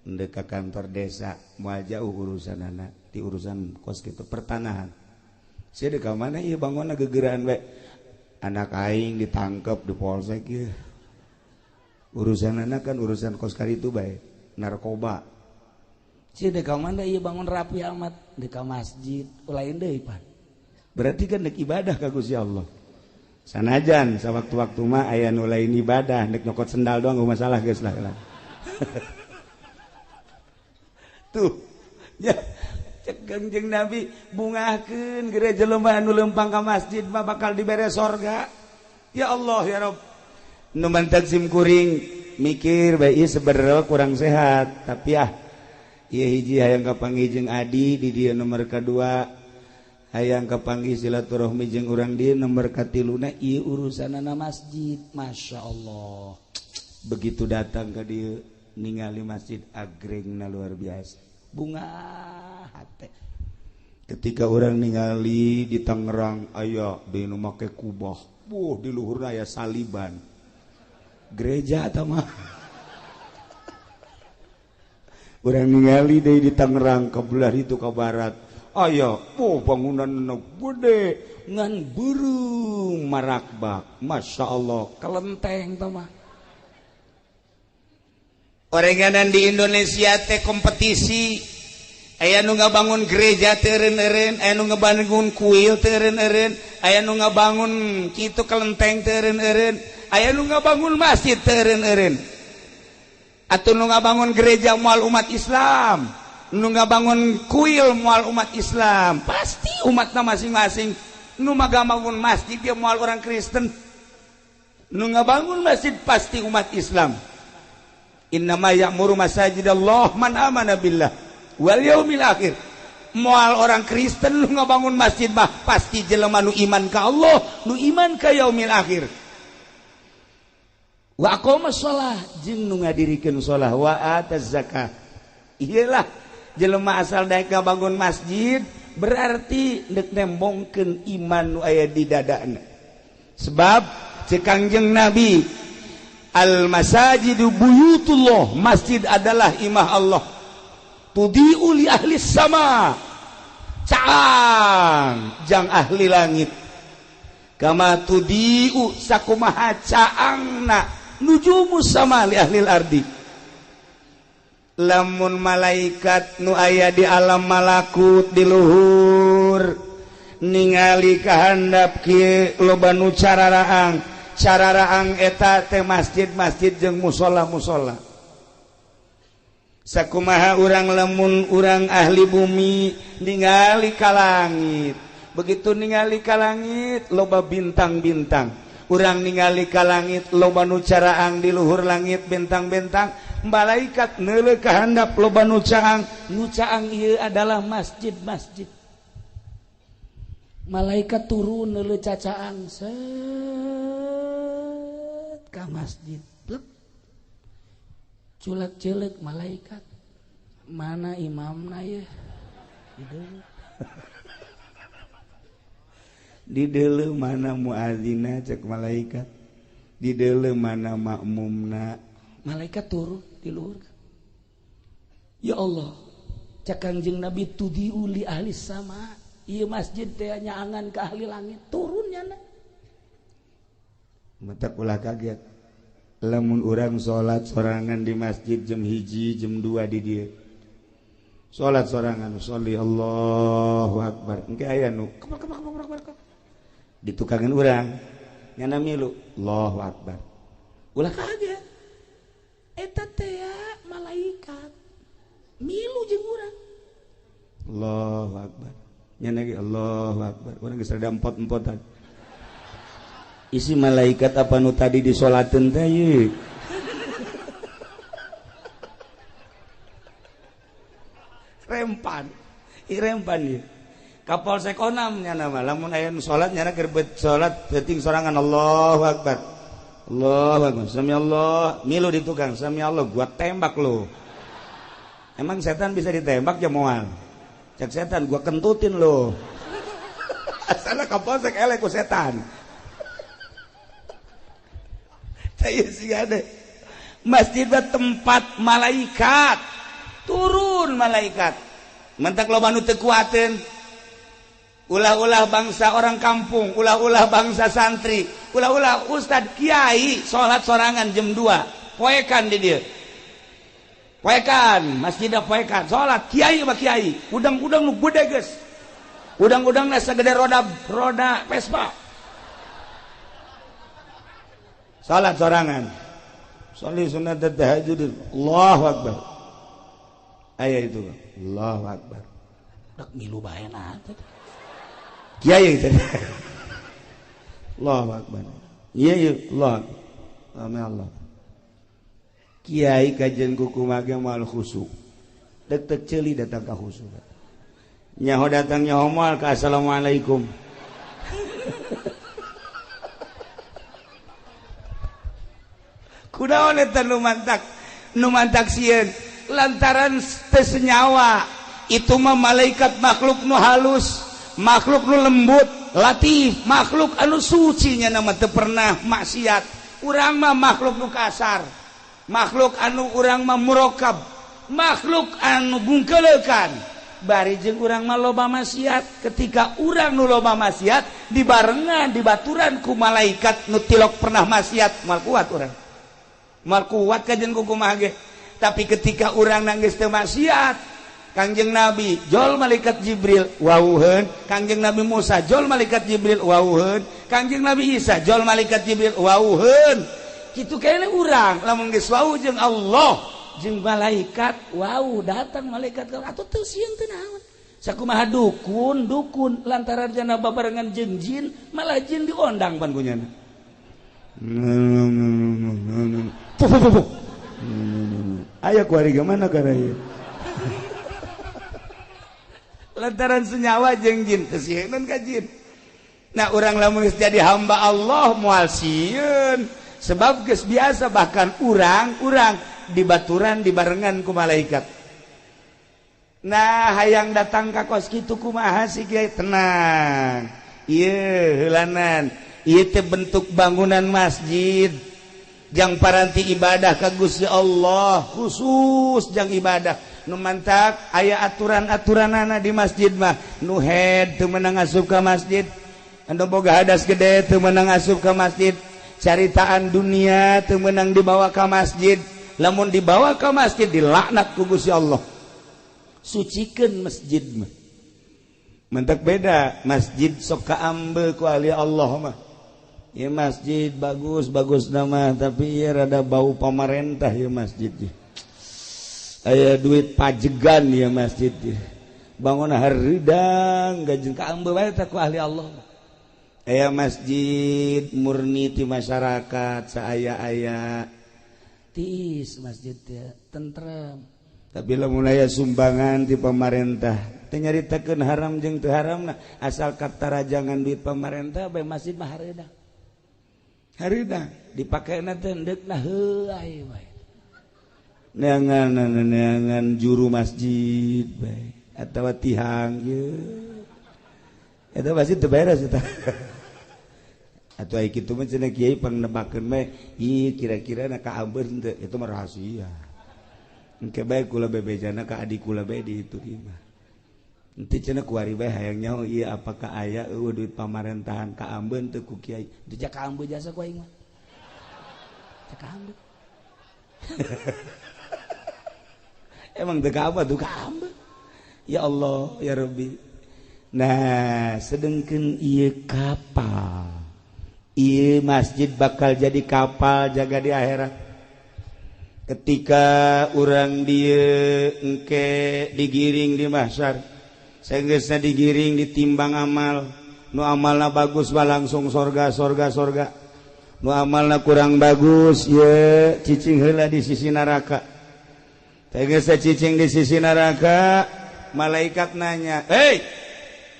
deuk ka kantor desa, moal jauh urusanana ti urusan kos kitu pertanahan. Sia di mana ieu bangunna gegeraan bae. Anak aing ditangkep di polsek ieu. Urusan anak kan urusan kos karitu bae, narkoba. Sia di mana ieu bangun rapi amat di ka masjid, lain deui pan. Berarti kan dek ibadah ka Gusti Allah. Sanajan sawaktu-waktu mah aya nu lain ibadah, dek nyokot sendal doang gak masalah geus lah. Tuh. Ya. Cek Kangjeng Nabi bungahkeun gereja jelema anu leumpang ka masjid mah bakal dibere sorga. Ya Allah ya Rabb. Nu mantak sim kuring mikir bae ieu sebenarnya kurang sehat, tapi ah ieu hiji hayang kapanggih jeung adi di dieu nomor kadua, hayang kapanggih silaturahmi jeung urang dieu nomor katiluna ieu urusanana masjid. Masya Allah. Begitu datang ka dieu ningali masjid agrengna luar biasa. Bunga hate. Ketika orang ningali di Tangerang aya di nu make kubah, buh di luhurna aya saliban. Gereja eta mah. Urang ningali deui di Tangerang ke belah itu ke barat, aya buh bangunan gede ngan beureum marakbak. Masya Allah, kelenteng eta mah. Orenganan di Indonesia teh kompetisi, aya nu ngabangun gereja teu eureun-eureun, aya nu ngabangun kuil teu eureun-eureun, aya nu ngabangun kitu kelenteng teu eureun-eureun, aya nu ngabangun masjid teu eureun-eureun. Atuh nu ngabangun gereja moal umat Islam, nu ngabangun kuil moal umat Islam, pasti umatna masing-masing. Nu ngabangun masjid dia moal orang Kristen, nu ngabangun masjid pasti umat Islam. Innama ya'muru masajidallah man amana billah wal yaumil akhir. Moal orang Kristen nu ngabangun masjid mah pasti jelema nu iman ka Allah, nu iman ka yaumil akhir. Wa aqama shalah jeung nu ngadirikeun shalah, wa ataz zakah. Iyalah jelema asal daek ngabangun masjid berarti deuk nembongkeun iman nu aya di dadana. Sebab ceuk Kangjeng Nabi, al masajidu buyutullah, masjid adalah imah Allah. Tudiu li ahli sama, caang jang ahli langit. Kama tudiu sakumaha caangna nujumu sama li ahli ardi. Lamun malaikat nu aya di alam malakut di luhur ningali kahandap kieu loba nu cararaang. Cararaang eta teh masjid-masjid jeung musola-musola. Sakumaha urang lamun urang ahli bumi ningali ka langit. Begitu ningali ka langit loba bintang-bintang. Urang ningali ka langit loba nu caraang di luhur langit bintang-bintang. Malaikat neuleuh ka handap loba nu caang. Nu caang ieu adalah masjid-masjid. Malaikat turun neuleuh cacaang set ka masjid. Plek. Culak-culek malaikat. Mana imamna ye? Di deuleu mana muazina cek malaikat. Di deuleu mana makmumna. Malaikat turun di luhur. Ya Allah, cek Kangjeng Nabi tudiu li ahli sama. Ieu masjid teh nyaangan ke ahli langit, turun nyana. Mata ulah kaget. Lamun urang salat sorangan di masjid jam 1, jam 2 di dieu. Salat sorangan, sholli Allahu akbar. Engke aya nu kebak kebak kebak kebak. Ditukangan urang, nyana milu Allahu akbar. Ulah kaget. Eta teh malaikat milu jeung urang. Allahu akbar. Nyana ge Allahu akbar. Urang geus rada empot-empotan. Isi malaikat apa nu tadi disolateun teh ye? Rempan. I rempan ye. Ka Polsek Onam nyana mah lamun aya nu salat nyana keur salat peuting sorangan Allahu akbar. Allahu akbar. Sami Allah, milu di tukang, sami Allah gua tembak lu. Emang setan bisa ditembak ya moal? Cek setan gua kentutin lu. Asalna ka Polsek eleh ku setan. Masjid tempat malaikat turun malaikat mentak loba nu teu kuateun. Ulah-ulah bangsa orang kampung, ulah-ulah bangsa santri, ulah-ulah ustad kiai salat sorangan jam 2 poekan di dia. Poekan, masjidna poekan, salat kiai mah kiai, udang-udang nu gede geus. Udang-udangna sagede roda Vespa. Salat sorangan. Sholli sunat tahajud. Allahu akbar. Aya itu. Allahu akbar. Dak milu bae na teh. Kiai tadi. Allahu akbar. Iya iya Allah. Amin Allah. Kiai kajian kuku mage moal khusuk. Dek ceuli datang ka khusuk. Nyaho datang nyaho moal ka assalamualaikum. Kunaon eta nu mantak sieun lantaran teu senyawa. Itu mah malaikat makhluk nu halus, makhluk nu lembut, latif, makhluk anu suci nya nama teu pernah maksiat. Urang mah makhluk nu kasar, makhluk anu urang mah murokab, makhluk anu bungkeleukan. Bari jeung urang mah loba maksiat. Ketika urang nu loba maksiat dibarengan dibaturan ku malaikat nu tilok pernah maksiat, moal kuat urang. Moal kuat kajen ku kumaha ge. Tapi ketika urang nangis teu maksiat, Kangjeng Nabi jol malaikat Jibril wauheun, Kangjeng Nabi Musa jol malaikat Jibril wauheun, Kangjeng Nabi Isa jol malaikat Jibril wauheun. Kitu kene urang lamun geus wau jeung Allah jeung malaikat wau datang malaikat atuh teu sieun teu naon. Sakumaha dukun dukun lantaran jana babarengan jeung jin malah jin diondang pan kunyana. Aya kuari mana kana ieu? Lantaran senyawa jeung jin teu sieun ka jin. Nah urang lamun geus jadi hamba Allah moal sieun sebab geus biasa bahkan urang-urang dibaturan dibarengan ku malaikat. Nah hayang datang ka kos kitu kumaha sih kiai tenang. Ieu heulanan, ieu teh bentuk bangunan masjid jang paranti ibadah ka Gusti Allah, khusus jang ibadah. Nu mantak aya aturan-aturanana di masjid mah. Nu head teu meunang asup ka masjid, anu boga hadas gede teu meunang asup ka masjid, caritaan dunia teu meunang dibawa ka masjid. Lamun dibawa ka masjid dilaknat ku Gusti Allah. Sucikeun masjid mah. Mentak beda masjid sok kaambe ku ahli Allah mah. Ieu masjid bagus bagus nama tapi ieu rada bau pamarentah ieu masjid. Aya duit pajegan ya masjid. Bangun haridang gajeng kaambe bae teh ku ahli Allah. Aya masjid murni ti masyarakat saaya-aya tiis masjid teh tentrem. Tapi lamun aya sumbangan ti pamarentah teu nyaritakeun haram jeung teu haramna asal katarajangan duit pamarentah bae masjid mah haridang. Haridang dipakena teh endeukna heuay bae. Neangan juru masjid bae atawa tihang ye eta masjid teu beres eta. Atuh ai kitu mah cenah kiai pangnebakeun bae ieu kira-kira na kaambeun teu itu mah rahasia. Engke bae kula bebejana ka adik kula bae di itu mah. Henteu cenah kuari bae hayang nyaho ieu apakah aya eueuh duit pamarentahan kaambeun teu ku kiai. Teu kaambeun jasa ku aing mah. Teu kaambeun. Emang teu kaambeun tuh kaambeun. Ya Allah ya Rabbi. Nah, sedengkeun ieu kapal. Ieu masjid bakal jadi kapal jaga di akhirat. Ketika urang dieu engke digiring di mahsyar, saenggeusna digiring ditimbang amal, nu amalna bagus mah langsung sorga sorga sorga. Nu amalna kurang bagus ye cicing heula di sisi neraka. Saenggeusna cicing di sisi neraka, malaikat nanya, "Hei,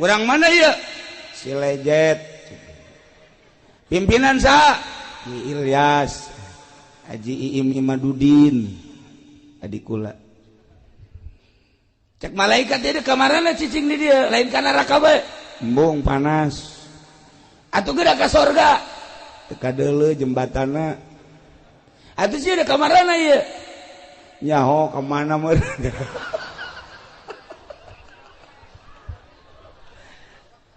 urang mana ieu?" Si lejet. Pimpinan saha? Ki Ilyas, Haji Iim Imadudin, adik kula. Cek malaikat dia kamarana cicing di dia, lain ka neraka bae. Embung panas. Atuh geura ka sorga. Teka deuleu jembatanna. Atuh sieun kamarana ieu? Nyaho ka mana meureun.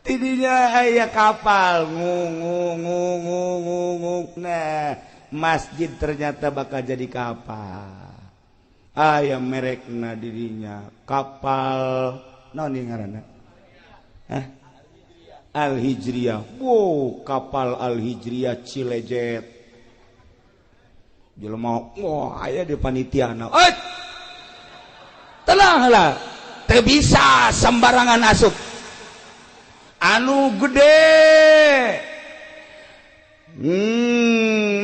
Tidinya aya kapal ngung ngung ngung ngung ngung. Nah, masjid ternyata bakal jadi kapal. Aya merekna dirinya kapal naon ieu ngaranna? Hah? Al Hijriyah. Wow, kapal Al Hijriyah Cilejet. Jelema wah aya di panitiana. Eh! Tenanglah. Teu bisa sembarangan asup. Anu gede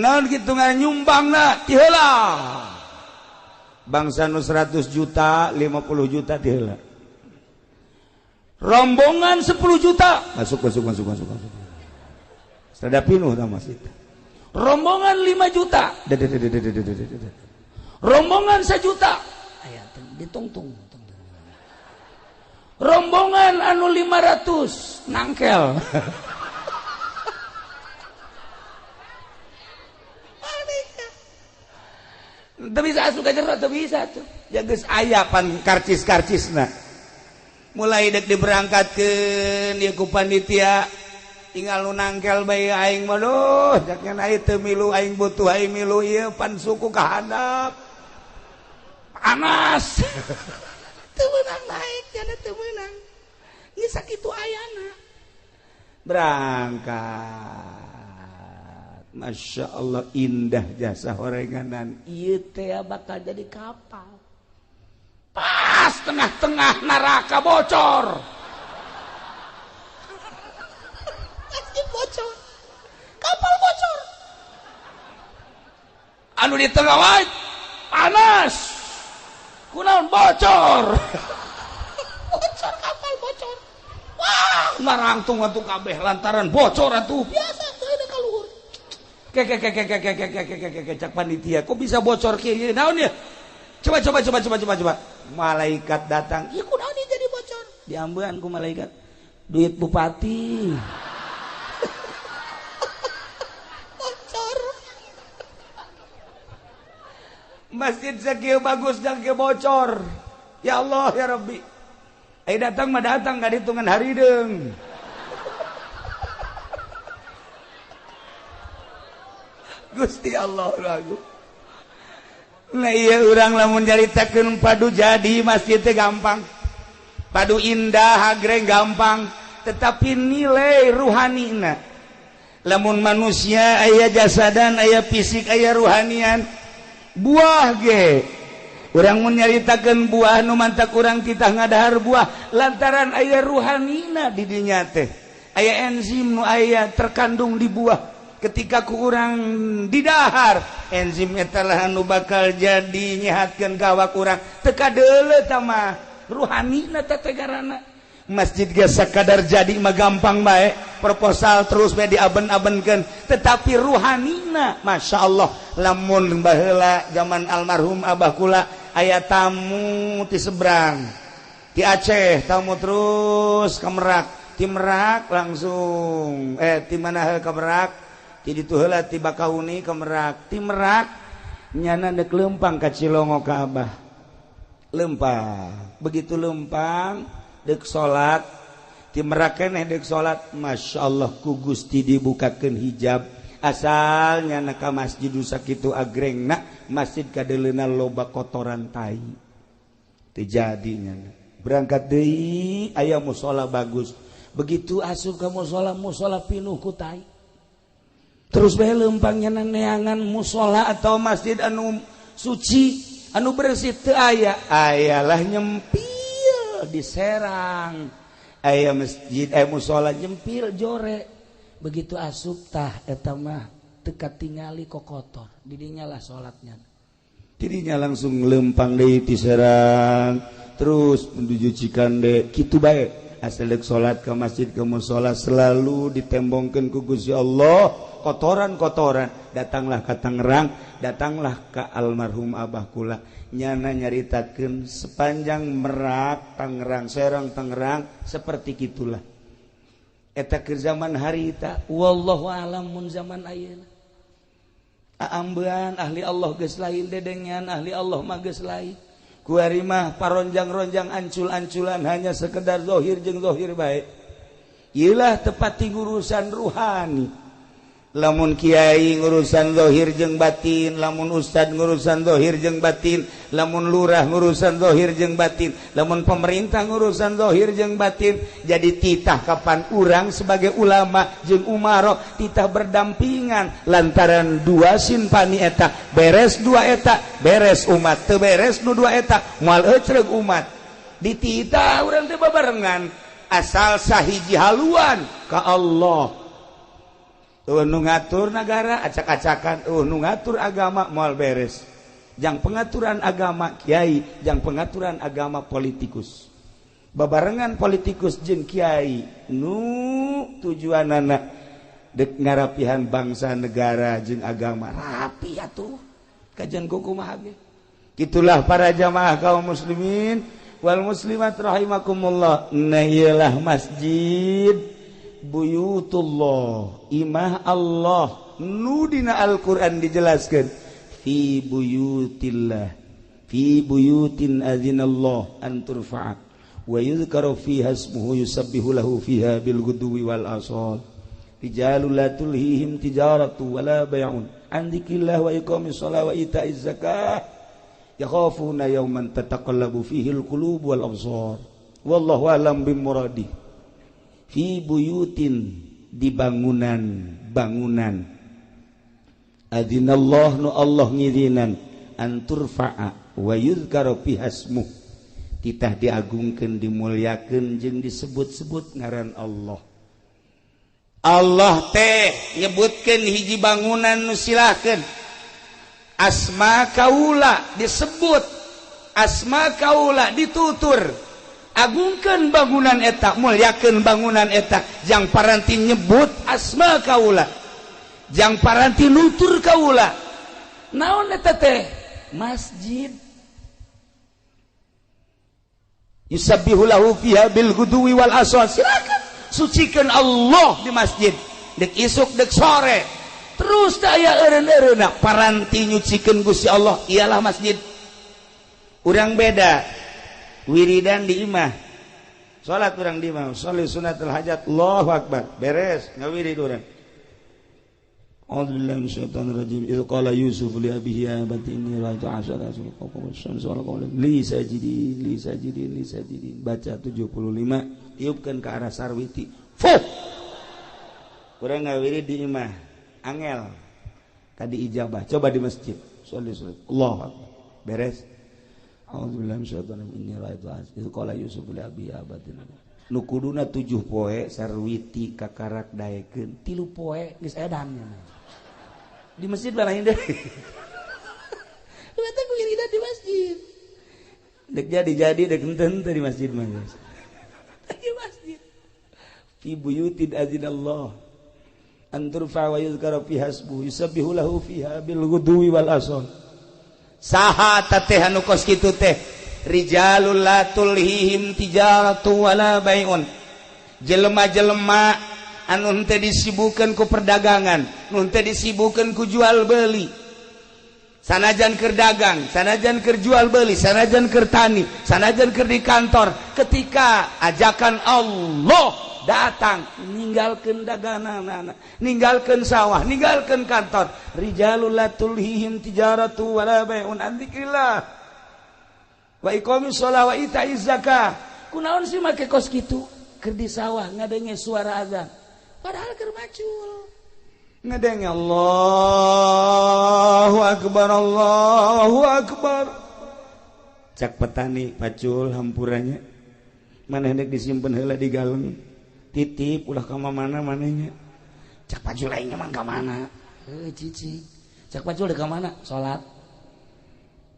naon kitu nyumbangna ti heula bangsa nu 100 juta 50 juta ti heula rombongan 10 juta masuk masuk masuk masuk masuk sada pinuh tah masjid rombongan 5 juta rombongan 1 juta aya ditungtung rombongan anu 500 nangkel. Teu bisa asup ka jero, teu bisa tuh. Ya geus aya pan karcis-karcisna. Mulai dek diberangkatkeun ieu ku panitia tinggal nu nangkel bae aing mah duh jaknya aing teu milu aing butuh aing milu ieu pan suku ka handap. Panas. Teu meunang naik jana teu meunang. Geus sakitu ayana. Berangkat. Masya Allah indah jasa horenganan. Ieu teh bakal jadi kapal. Pas tengah-tengah neraka bocor. Masjid bocor. Kapal bocor. Anu di tengah wae panas. Kunaon bocor. Bocor kapal bocor. Wah, narangtung atuh kabeh lantaran bocor atuh. Biasa teu ada ka luhur. Ke ke ke ke ke ke ke ke ke ke cak panitia, kok bisa bocor kieu? Naon ya? Coba coba coba coba coba coba. Malaikat datang. Ieu kunaon ieu jadi bocor? Diambean ku malaikat. Duit bupati. Bocor. Masjid sakieu bagus dan kieu bocor. Ya Allah ya Rabbi. Eh datang mah datang ka hitungan harideung. Gusti Allah lagu. Nah iya urang lamun nyaritakeun padu jadi masjid teh gampang. Padu indah agreng gampang, tetapi nilai ruhanina. Lamun manusia aya jasadan, aya fisik, aya ruhanian. Buah ge. Urang mun nyaritakeun buah nu mantak urang titah ngadahar buah lantaran aya ruhanina di dinya teh. Aya enzim nu aya terkandung di buah. Ketika ku urang didahar enzim eta lah anu bakal jadi nyehatkeun ka awak urang teu kadeuleu tah mah ruhanina teh tegarana. Masjid ge sakadar jadi mah gampang bae proposal terus bae diaben-abenkeun, tetapi ruhanina Masya Allah. Lamun baheula zaman almarhum abah kula aya tamu ti seberang ti Aceh, tamu terus ka Merak, ti Merak langsung ti mana ka Merak, ti ditu heula ti Bakauni ka Merak, ti Merak nyana deuk leumpang ka Cilongo ka abah. Leumpang, begitu leumpang deuk salat, ti Merak keneh deuk salat, Masya Allah ku Gusti dibukakeun hijab. Asal nyana ka masjid sakitu agrengna, masjid kadeuleuna loba kotoran tai. Teu jadi nyana. Berangkat deui aya musala bagus. Begitu asup ka musala, musala pinuh ku tai. Terus bae leumpang nyana neangan musala atau masjid anu suci, anu bersih teu aya. Ayalah nyempil di Serang. Aya masjid, aya musala nyempil jore. Begitu asup tah eta mah teu katingali kokotor. Didinya lah salatnya. Didinya langsung leumpang deui ti Serang, terus menuju Cikande, kitu bae. Asal deuk salat ke masjid ke musala selalu ditembongkeun ku Gusti Allah kotoran-kotoran. Datanglah ka Tangerang, datanglah ka almarhum abah kula. Nyana nyaritakeun sepanjang Merak, Tangerang, Serang, Tangerang seperti kitulah. Eta keur zaman harita, wallahu alam mun zaman ayeuna. Aambean ahli Allah geus lain, dedengean ahli Allah mah geus lain. Kuari mah paronjang-ronjang ancul-anculan hanya sekedar zahir jeung zahir bae. Iyalah tepat ngurusan ruhani. Lamun kiai ngurusan zahir jeung batin, lamun ustad ngurusan zahir jeung batin, lamun lurah ngurusan zahir jeung batin, lamun pemerintah ngurusan zahir jeung batin. Jadi titah kapan urang sebagai ulama jeung umaro titah berdampingan lantaran dua sinpani eta beres, dua eta beres umat, teu beres nu dua eta moal ecreg umat. Dititah urang teh babarengan asal sahiji haluan ka Allah. Nu ngatur negara acak-acakan, nu ngatur agama moal beres. Jang pengaturan agama kiai, jang pengaturan agama politikus. Babarengan politikus jeung kiai nu tujuanana dek ngarapihan bangsa negara jeung agama rapi atuh. Kajian kumaha ge. Itulah para jamaah kaum muslimin wal muslimat rahimakumullah. Nah iyalah masjid buyutullah, imah Allah nu dina Al-Qur'an dijelaskan fi buyutillah, fi buyutin azinallah an turfa'a wa yuzkaru fiha ismuhu yusabbihu lahu fiha bil ghudwi wal asal rijalul la tulhihim tijaratu wala bay'un an dzikrillah wa iqamis shalah wa ita'iz zakah yakhafuna yawman tataqallabu fihi al qulub wal absar wallahu a'lam bimuradih. Fi buyutin, di bangunan bangunan, adzinallah nu Allah ngizinan an turfa'a wa yuzkaru fiha ismuh, titah diagungkeun dimuliakeun jeung disebut-sebut ngaran Allah. Allah teh nyebutkeun hiji bangunan nu silahkeun asma kaula disebut, asma kaula ditutur. Agungkeun bangunan eta, muliakeun bangunan eta, jang paranti nyebut asma kaula, jang paranti nutur kaula. Naon eta teh? Masjid. Yusabbihu lahu fiha bil ghudwi wal asal. Silakan sucikan Allah di masjid, dek isuk dek sore. Terus teh aya eureun-eureunna paranti nyucikeun Gusti Allah, ialah masjid. Urang beda. Wiridan di imah, salat urang di imah, sholli sunnatul hajat, Allahu akbar, beres ngawirid urang. A'udzubillahi minasyaitonir rajim. Idz qala Yusuf li abihi ya abati inni ra'aitu asyara kawkaban wal qamara li sajidin li sajidin li sajidin. Baca 75, tiupkeun ke arah sarwiti. Fuh. Urang ngawirid di imah, angel kadi ijabah. Coba di masjid, sholli sunat, Allahu akbar, beres. A'udzubillahi minasyaitonir rajim. Inni ra'aitu idz qala Yusuf li abihi ya abati. Nu kuduna 7 poe sarwiti kakarak daekeun 3 poe geus edan. Di masjid balain deui. Lu teh wiridan di masjid. Dek jadi-jadi dek henteu di masjid mah geus. Di masjid. Fi buyutin azinallah an turfa wa yuzkara fiha ismuhu yusabbihu lahu fiha bil ghudwi wal asal. Saha teteh anu kos kitu teh rijalul la tulhihim tijaratu wala bai'un, jelema-jelema anu henteu disibukeun ku perdagangan, nu henteu disibukeun ku jual beli. Sanajan keur dagang, sanajan keur jual beli, sanajan keur tani, sanajan keur di kantor, ketika ajakan Allah datang, ninggalkeun daganganana, ninggalkeun sawah, ninggalkeun kantor. Rijalul la tulhihim tijaratu wala bai'un an dzikrillah wa iqamis shalah wa ita'iz zakah. Kunaon sih make kos kitu? Keur di sawah ngadenge suara azan, padahal keur macul. Ngadenge Allahu akbar, Allahu akbar. Cak petani pacul hampuranya, maneh dek disimpen heula di galeng. Titip ulah ka mana manehnya. Cak pacul aing mah ka mana? Heuh cici. Cak pacul dek ka mana? Salat.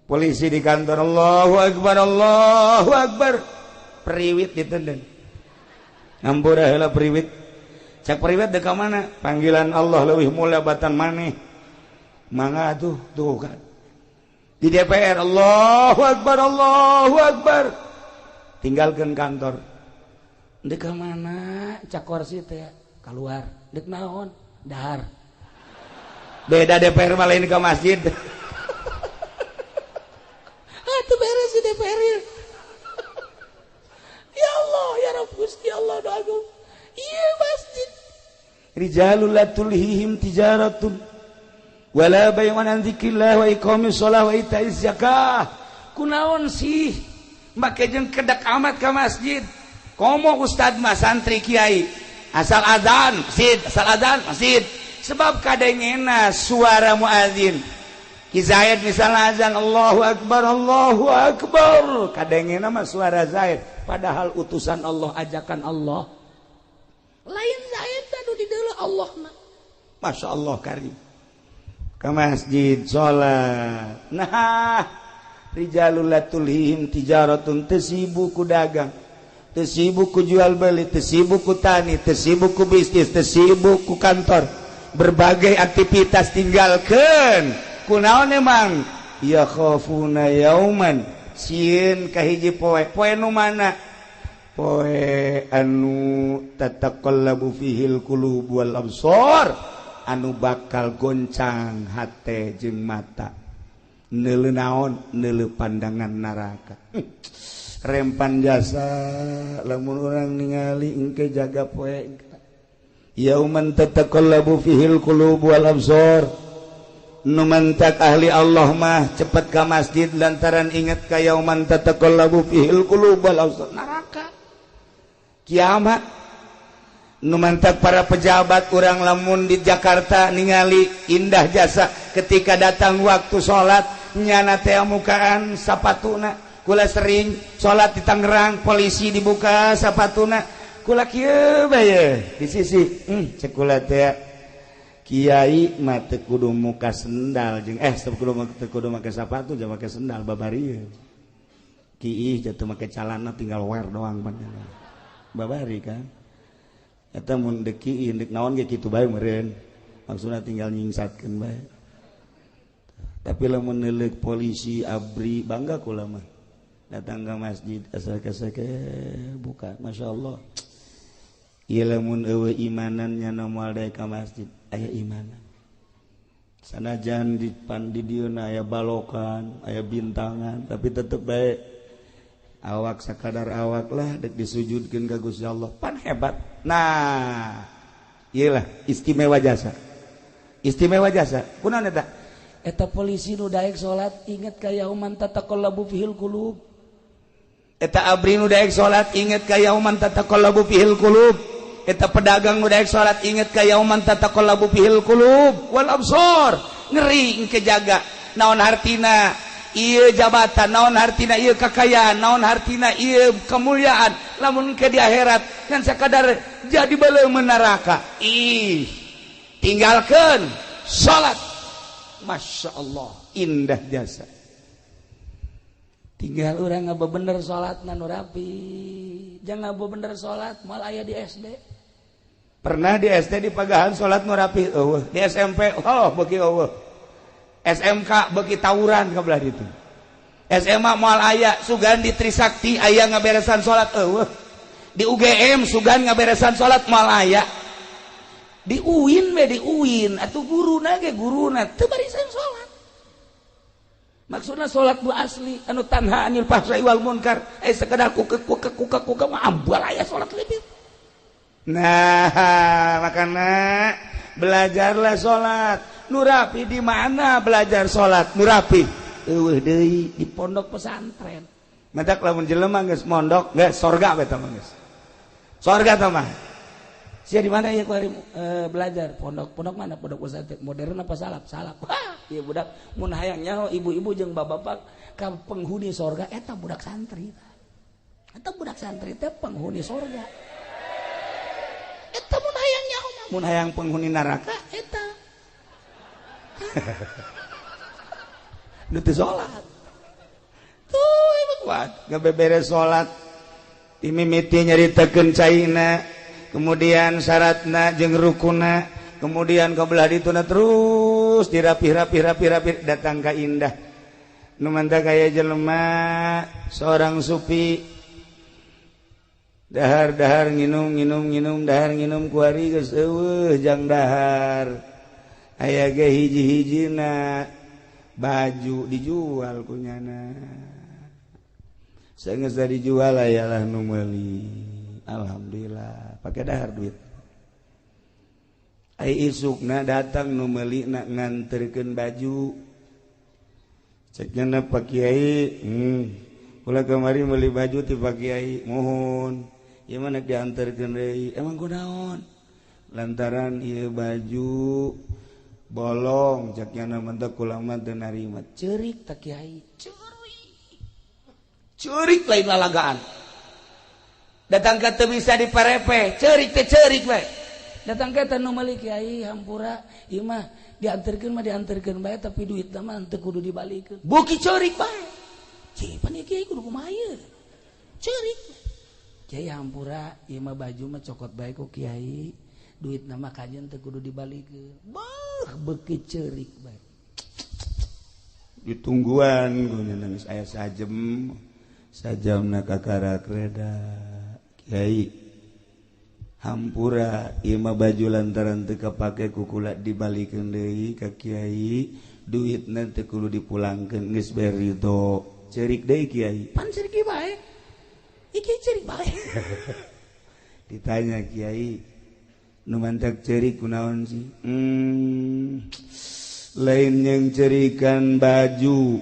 Polisi di kantor, Allahu akbar, Allahu akbar. Periwit ditendang. Hampura heula periwit. Cak periwit dek ka mana? Panggilan Allah leuwih mulia batan maneh. Mangga atuh tuh kan. Di DPR, Allahu akbar, Allahu akbar. Tinggalkeun kantor. Dek ka mana? Cak kursi teh keluar. Dek naon? Dahar. Beda DPR mah lain ke masjid. Atuh beres di DPR. Ya Allah, ya Rabb Gusti Allah doa agung. Iya Rijalul la tulhihim tijaratun wala bay'un an dzikrillah wa iqamis shalah wa ita'iz zakah. Kunaon sih make jeung kedak amat ka masjid? Komo ustad mah santri kiai asal azan masjid, asal azan masjid. Sebab kadengena suara muazin. Ki Zaid misalnya azan Allahu akbar Allahu akbar, kadengena mah suara Zaid, padahal utusan Allah, ajakan Allah. Lain Zaid anu di deuleu Allah mah. Masya Allah karim. Ke masjid salat. Nah, rijalul la tulhihim tijaratun, teu sibuk ku dagang, teu sibuk ku jual beli, teu sibuk ku tani, teu sibuk ku bisnis, teu sibuk ku kantor. Berbagai aktivitas tinggalkan. Kunaon emang? Ya khafuna yauman, sieun ka hiji poe. Poe nu mana? Poe anu tataqallabu fihil qulub wal absar, anu bakal goncang hate jeung mata. Neuleu naon? Neuleu pandangan neraka. Rempan jasa lamun urang ningali engke jaga poe. Yauman tataqallabu fihil qulub wal absar. Nu mantak ahli Allah mah cepet ka masjid lantaran ingat ka yauman tataqallabu fihil qulub wal absar, neraka. Kiamat. Nu mantak para pejabat urang lamun di Jakarta ningali indah jasa ketika datang waktu salat nyana teh mukaan sapatuna. Kula sering salat di Tangerang, polisi dibuka sapatuna. Kula kieu bae di sisi, cek kula teh kiai mah teu kudu muka sendal jeung teu kudu make sapatu jeung make sendal babari. Kiih jatuh make calana tinggal wear doang panjang. Babari kan. Eta mun deuk kiih deuk naon ge kitu bae meureun. Maksudna tinggal nyingsatkeun bae. Tapi lamun neuleuk polisi abri bangga kula mah. Datang ke masjid asal keseke buka, Masya Allah. Ieu lamun eueuh imanan nya moal daek ka masjid, aya imanan. Sanajan di pan di dieuna aya balokan, aya bintangan, tapi tetep bae awak sakadar awak lah dek disujudkeun ka Gusti Allah. Pan hebat. Nah, ieu lah istimewa jasa. Istimewa jasa. Kunaon eta? Eta polisi nu daek salat inget ka yauman tataqallabu fihil qulub. Eta abri nu daek salat inget ka yauman tataqallabu fihil qulub. Eta pedagang nu daek salat inget ka yauman tataqallabu fihil qulub wal absar. Ngeri engke jaga. Naon hartina ieu jabatan, naon hartina ieu kakayaan, naon hartina ieu kemuliaan. Lamun ke di akhirat ngan sakadar jadi beuleum neraka. Ih, tinggalkeun salat. Masya Allah, indah jasa. Tinggal orang ngaba bener salat nu rapi. Jangan ngaba bener salat moal aya di SD. Pernah di SD di pagahan salat nu rapi eueuh, di SMP oh beuki eueuh. SMK beuki tawuran ka belah ditu. SMA moal aya sugan di Trisakti aya ngaberesan salat eueuh. Di UGM sugan ngaberesan salat moal aya. Di UIN we di UIN atuh guruna ge guruna teu barisan salat. Maksudna salat nu asli anu tanha anil fahsai wal munkar, sekedar kuke kuke kuke kuke mah ambal aya salat lebih. Nah, makana belajarlah salat. Nu rapi di mana belajar salat? Nu rapi eueuh deui di pondok pesantren. Matak lamun jelema geus mondok geus sorga we tah mah geus. Sorga tah mah. Sia di mana ya ku hari belajar? Pondok, pondok mana? Pondok pesantren modern apa salaf? Salaf. Wah, ieu budak mun hayang nyaho ibu-ibu jeung bapak-bapak ka penghuni sorga eta budak santri. Eta budak santri teh penghuni sorga. Eta mun hayang nyaho mah, mun hayang penghuni neraka eta. Nu teu salat. Tuh emang kuat, ngabeberes salat. Dimimiti nyaritakeun caina, kemudian syaratna jeung rukuna, kemudian kebelah dituna terus dirapih-rapih-rapih-rapih datang ka indah. Nu mantap kaya jelema seorang supi dahar-dahar nginum nginum nginum dahar nginum kuari geus eueuh jang dahar. Aya ge hiji-hijina baju dijual kunyana. Saenggeus dijual ayalah nu meuli. Alhamdulillah pakai dahar duit. Ai isukna datang nu meulina nganterkeun baju. Cek nya Pak Kiai, kula kamari meuli baju ti Pak Kiai, mohon. Ieu mah nek dianterkeun deui. Emang kunaon? Lantaran ieu baju bolong, cek nya mentek kula mah teu narima. Ceurik tak Kiai, ceurik. Ceurik lain lalagaan. Datang ka teu bisa diparepe, ceurik teh ceurik we. Datang ka teh nu meuli Kiai hampura, ieu mah dianterkeun mah dianterkeun bae tapi duitna mah teu kudu dibalikeun. Beuki ceurik bae. Cih, pan ieu Kiai kudu kumaha ieu? Ceurik. Kiai hampura, ieu mah baju mah cokot bae ku Kiai, duitna mah kajen teu kudu dibalikeun. Beuh, beuki ceurik bae. Ditungguan guna nangis aya sajem, sajamna kakarak reda. Kiai hampura ieu mah baju lantaran teu kapake ku kula dibalikeun deui ka Kiai, duitna teu kudu dipulangkeun geus bae ridho. Ceurik deui Kiai. Pan ceurik bae. Iki ceurik bae. Ditanya Kiai, nu mantak ceurik kunaon sih? Lain yang cerikan baju.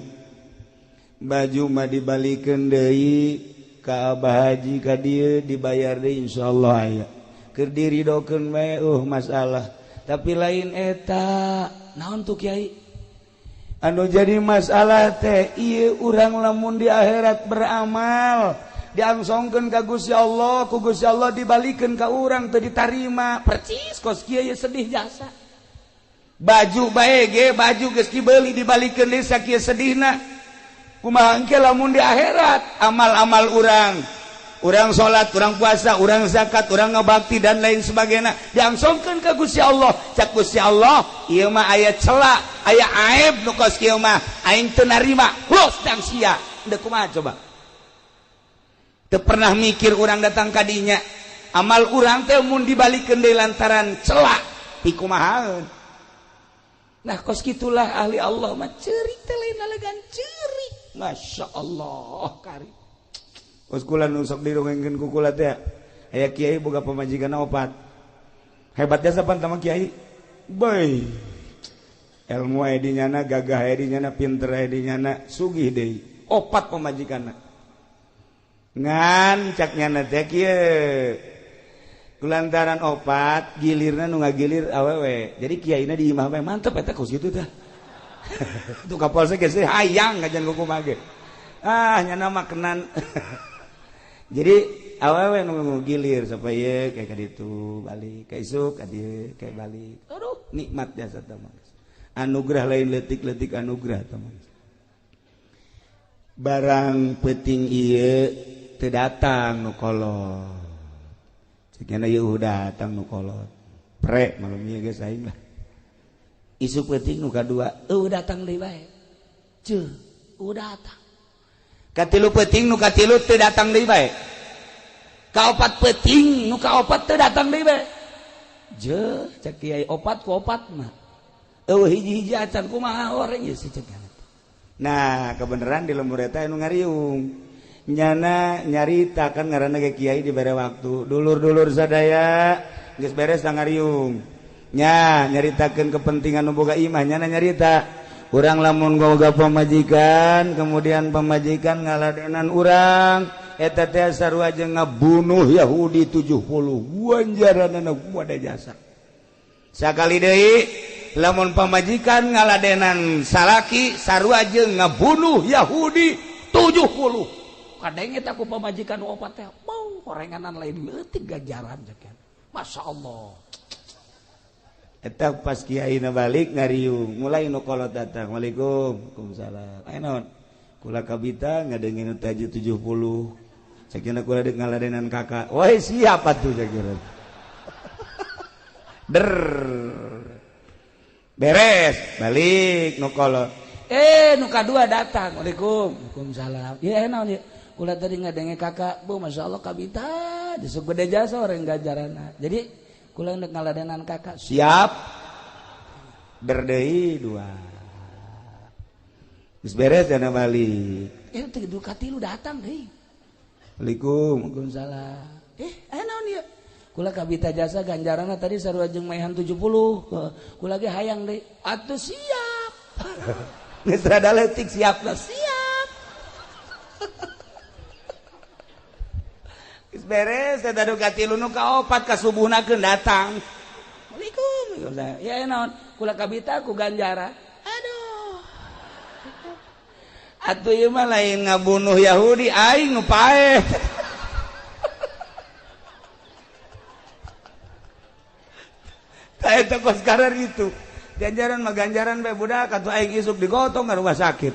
Baju mah dibalikeun deui ka Abah Haji ka dieu dibayar deui insyaallah aya. Keur diridokeun bae masalah. Tapi lain eta. Naon tuh Kiai? Anu jadi masalah teh ieu urang lamun di akhirat beramal diangsongkeun ka Gusti Allah, ku Gusti Allah dibalikeun ka urang teu ditarima. Percis kos kieu sedih jasa. Baju bae ge baju geus dibeli dibalikeun deui sakieu sedihna. Kumaha engke lamun di akhirat amal-amal urang, urang salat, urang puasa, urang zakat, urang ngabakti dan lain sebagainya diangsongkeun ka Gusti Allah. Cak Gusti Allah, ieu mah aya cela, aya aib nu kos kieu mah aing teu narima. Los dang sia. Deuk kumaha coba? Teu pernah mikir urang datang ka dinya. Amal urang teh mun dibalikeun deui lantaran cela, pikumahaeun. Nah kos kitulah ahli Allah mah ceurik teh lain lalagan ceurik. Masya Allah kari. Kos kula nu sok dirongengkeun ku kula teh aya kiai boga pamajikan opat. Hebat jasa pan tama kiai. Bae. Ilmu aya di nyana, gagah aya di nyana, pinter aya di nyana, sugih deui. Opat pamajikanna. Ngan cak nyana teh kieu. Kulantaran opat gilirna nu ngagilir awewe. Jadi kiaina di imah bae mantep eta kos kitu tah. Tuh kapal saya geus hayang kajian kumaha ge. Ah nyana mah kenan. Jadi awewe nu gilir sampai ye kayak ka ditu balik ka isuk ka dieu kayak balik. Aduh nikmat jasa tah mah. Anugerah lain leutik-leutik anugerah tah mah. Barang peuting ieu teu datang nu kolot. Cekna ieu datang nu kolot. Pre malum ieu geus aing lah. Isuk peuting nu kadua eueuh datang deui bae. Ceuh, eueuh datang. Katilu peuting nu katilu teu datang deui bae. Kaopat peuting nu kaopat teu datang deui bae. Jeuh, cek kiai opat ku opat mah. Eueuh hiji-hiji acan kumaha oreng ieu si cek. Nah, kebenaran di lembur eta anu ngariung. Nyana nyarita kan ngaranna ge kiai dibere waktu. Dulur-dulur sadaya geus beres ngariung. Nya nyaritakeun kepentingan nu boga imah nyana nyarita. Urang lamun boga pamajikan, kemudian pamajikan ngaladenan urang, eta teh sarua jeung ngabunuh Yahudi 70. Wanjaranana kuada jasa. Sakali deui lamun pamajikan ngaladenan salaki sarua jeung ngabunuh Yahudi 70. Kadenge teh ku pamajikan opat teh, bau horenganan lain leutik ganjaran cek. Masya Allah. Eta pas kiai na balik ngariung, mulai nu kolot datang. Waalaikum, waalaikumsalam. Aya naon? Kula kabita ngadengin taji 70. Sakina kula deuk ngaladenan kakak. Woi siapa tuh sakira. Der. Beres, balik nu kolot. Nu kadua datang. Waalaikum, waalaikumsalam. Ieu aya naon ieu? Kula tadi ngadenge kakak, bu Masya Allah kabita, disuk gede jasa orang ganjaranna. Jadi kula ndek ngaladenan kakak, siap. Berdei dua. Geus beres dana balik. Teh du katilu datang deui. Waalaikum, waalaikumsalam. Aya naon ieu? Kula kabita jasa ganjaranna tadi sarua jeung maehan 70. Kula ge hayang deui. Atuh siap. Geus rada leutik siap lah, siap. Geus beres eta nu katilu nu kaopat ka subuhna keun datang. Assalamualaikum. Ya naon? Kula kabita ku ganjaran. Aduh. Atuh ieu mah lain ngabunuh Yahudi aing nu paeh. Eta kos karar itu. Ganjaran mah ganjaran bae budak atuh aing isuk digotong ka rumah sakit.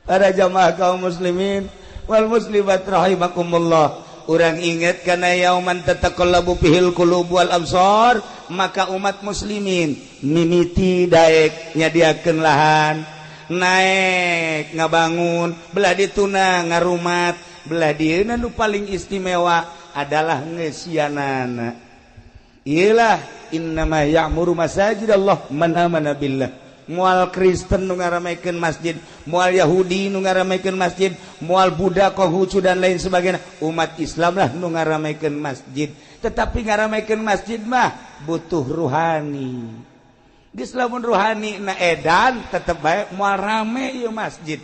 Para jamaah kaum muslimin wal muslimat rahimakumullah. Urang inget kana yauman tataqallabu fihil qulub wal absar, maka umat muslimin mimiti daek nyadiakeun lahan, naek ngabangun, belah dituna ngarumat, belah dieuna nu paling istimewa adalah ngeusianana. Iyalah innama ya'muru masajidallah man amana billah. Moal Kristen nu ngaramekeun masjid, moal Yahudi nu ngaramekeun masjid, moal Buddha, Konghucu dan lain sebagainya. Umat Islam lah nu ngaramekeun masjid. Tetapi ngaramekeun masjid mah butuh ruhani. Geus lamun ruhani na edan tetep bae moal rame ieu masjid.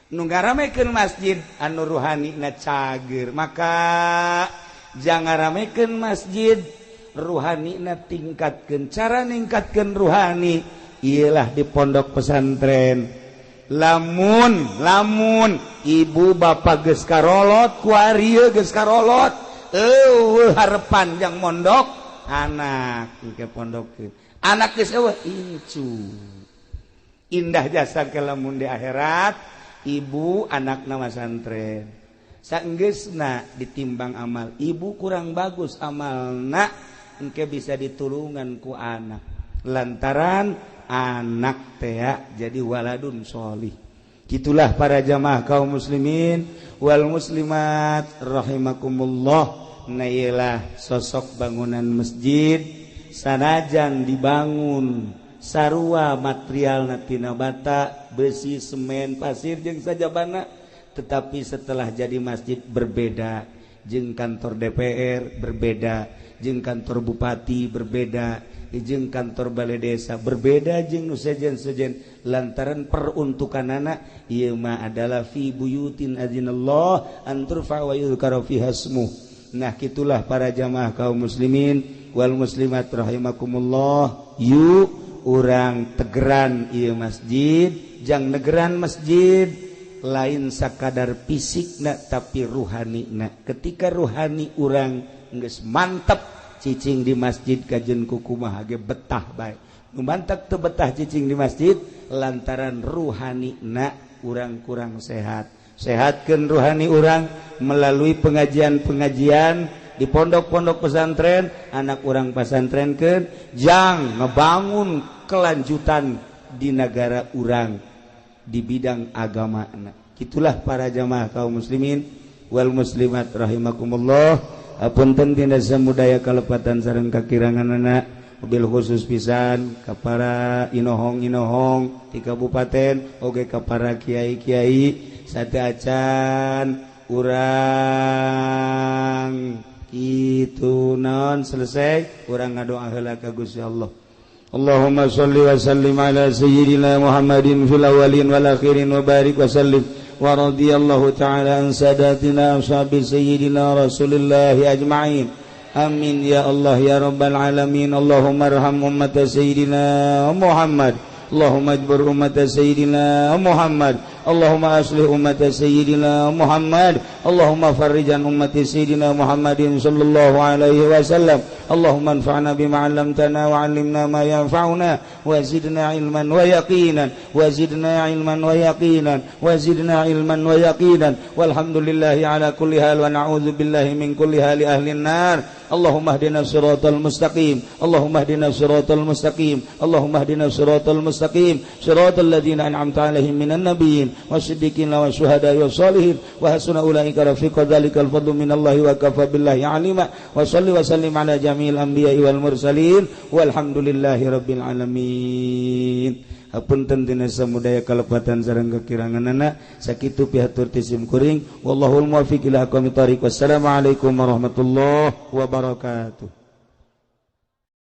Nu ngaramekeun masjid anu ruhani na cager. Maka jangan ramekeun masjid, ruhani na tingkatkeun. Cara ningkatkeun ruhani ialah di pondok pesantren. Lamun lamun ibu bapak geus karolot kuari geus karolot eueuh harepan jang mondok anak ke pondok anak geus eueuh incu. Indah jasa ke lamun di akhirat ibu anakna masantren saenggeusna ditimbang amal ibu kurang bagus amalna engke bisa ditulungan ku anak lantaran anak tea jadi waladun sholih. Gitulah para jamaah kaum muslimin wal muslimat rahimakumullah. Nailah sosok bangunan masjid sanajan dibangun sarua material tina bata, besi, semen, pasir jeung sajabana, tetapi setelah jadi masjid berbeda jeung kantor DPR, berbeda jeung kantor bupati, berbeda jeung kantor balai desa, berbeda jeung nu sejen-sejen lantaran peruntukanana ieu mah adalah fi buyutin azinallah an turfa wa yuzkara fiha ismuh. Nah kitulah para jamaah kaum muslimin wal muslimat rahimakumullah. Yuk urang tegeran ieu masjid, jang negeran masjid lain sakadar fisikna tapi ruhanina. Ketika ruhani urang geus mantep cicing di masjid kajen kukumaha ge betah bae. Nu mantak teu betah cicing di masjid lantaran ruhanina urang kurang sehat. Sehatkeun ruhani urang melalui pengajian-pengajian di pondok-pondok pesantren, anak urang pasantrenkeun jang ngebangun kelanjutan di negara urang di bidang agama. Itulah para jamaah kaum muslimin wal muslimat rahimakumullah. Apunten tindak samudaya kalepatan sareng kakiranganana, mobil khusus pisan ka para inohong-inohong di kabupaten oge ka para kiai-kiai sate acan urang kitu naon selesai urang ngadoa heula ka Gusti Allah. Allahumma sholli wa sallim ala sayyidina Muhammadin fil awwalin wal akhirin wa barik wa sallim wa radiyallahu ta'ala an sadatina ashabi sayyidina Rasulillah ajma'in. Amin ya Allah ya rabbal alamin. Allahumma arham ummat sayyidina Muhammad. Allahumma ajbur ummat sayyidina Muhammad. Allahumma aslih ummat sayyidina Muhammad. Allahumma farrijan ummat sayyidina Muhammadin sallallahu alaihi wasallam. Allahumma anfa'na bima 'allamtana wa 'allimna ma yanfa'una wa zidna 'ilman wa yaqinan wa zidna 'ilman wa yaqinan wa zidna 'ilman wa yaqinan. Walhamdulillahi ala kulli hal wa na'udzu billahi min kulli hali ahli an-nar. Allahumma hdina siratal mustaqim. Allahumma hdina siratal mustaqim. Allahumma hdina siratal mustaqim. Siratal ladzina an'amta 'alaihim minan nabiyyin wasiddiqin wasyuhada'i wassalihin wa hasuna ulaika rafiqa. Dzalikal fadlu minallahi wa kafa billahi 'alima. Wa shalli wa sallim 'ala jami'il anbiya'i wal mursalin walhamdulillahi rabbil alamin. Hapunten tina samudaya kalepatan sareng kekiranganana. Sakitu pihatur ti sim kuring. Wallahul muwaffiq ila aqwamit thoriq. Wassalamualaikum warahmatullahi wabarakatuh.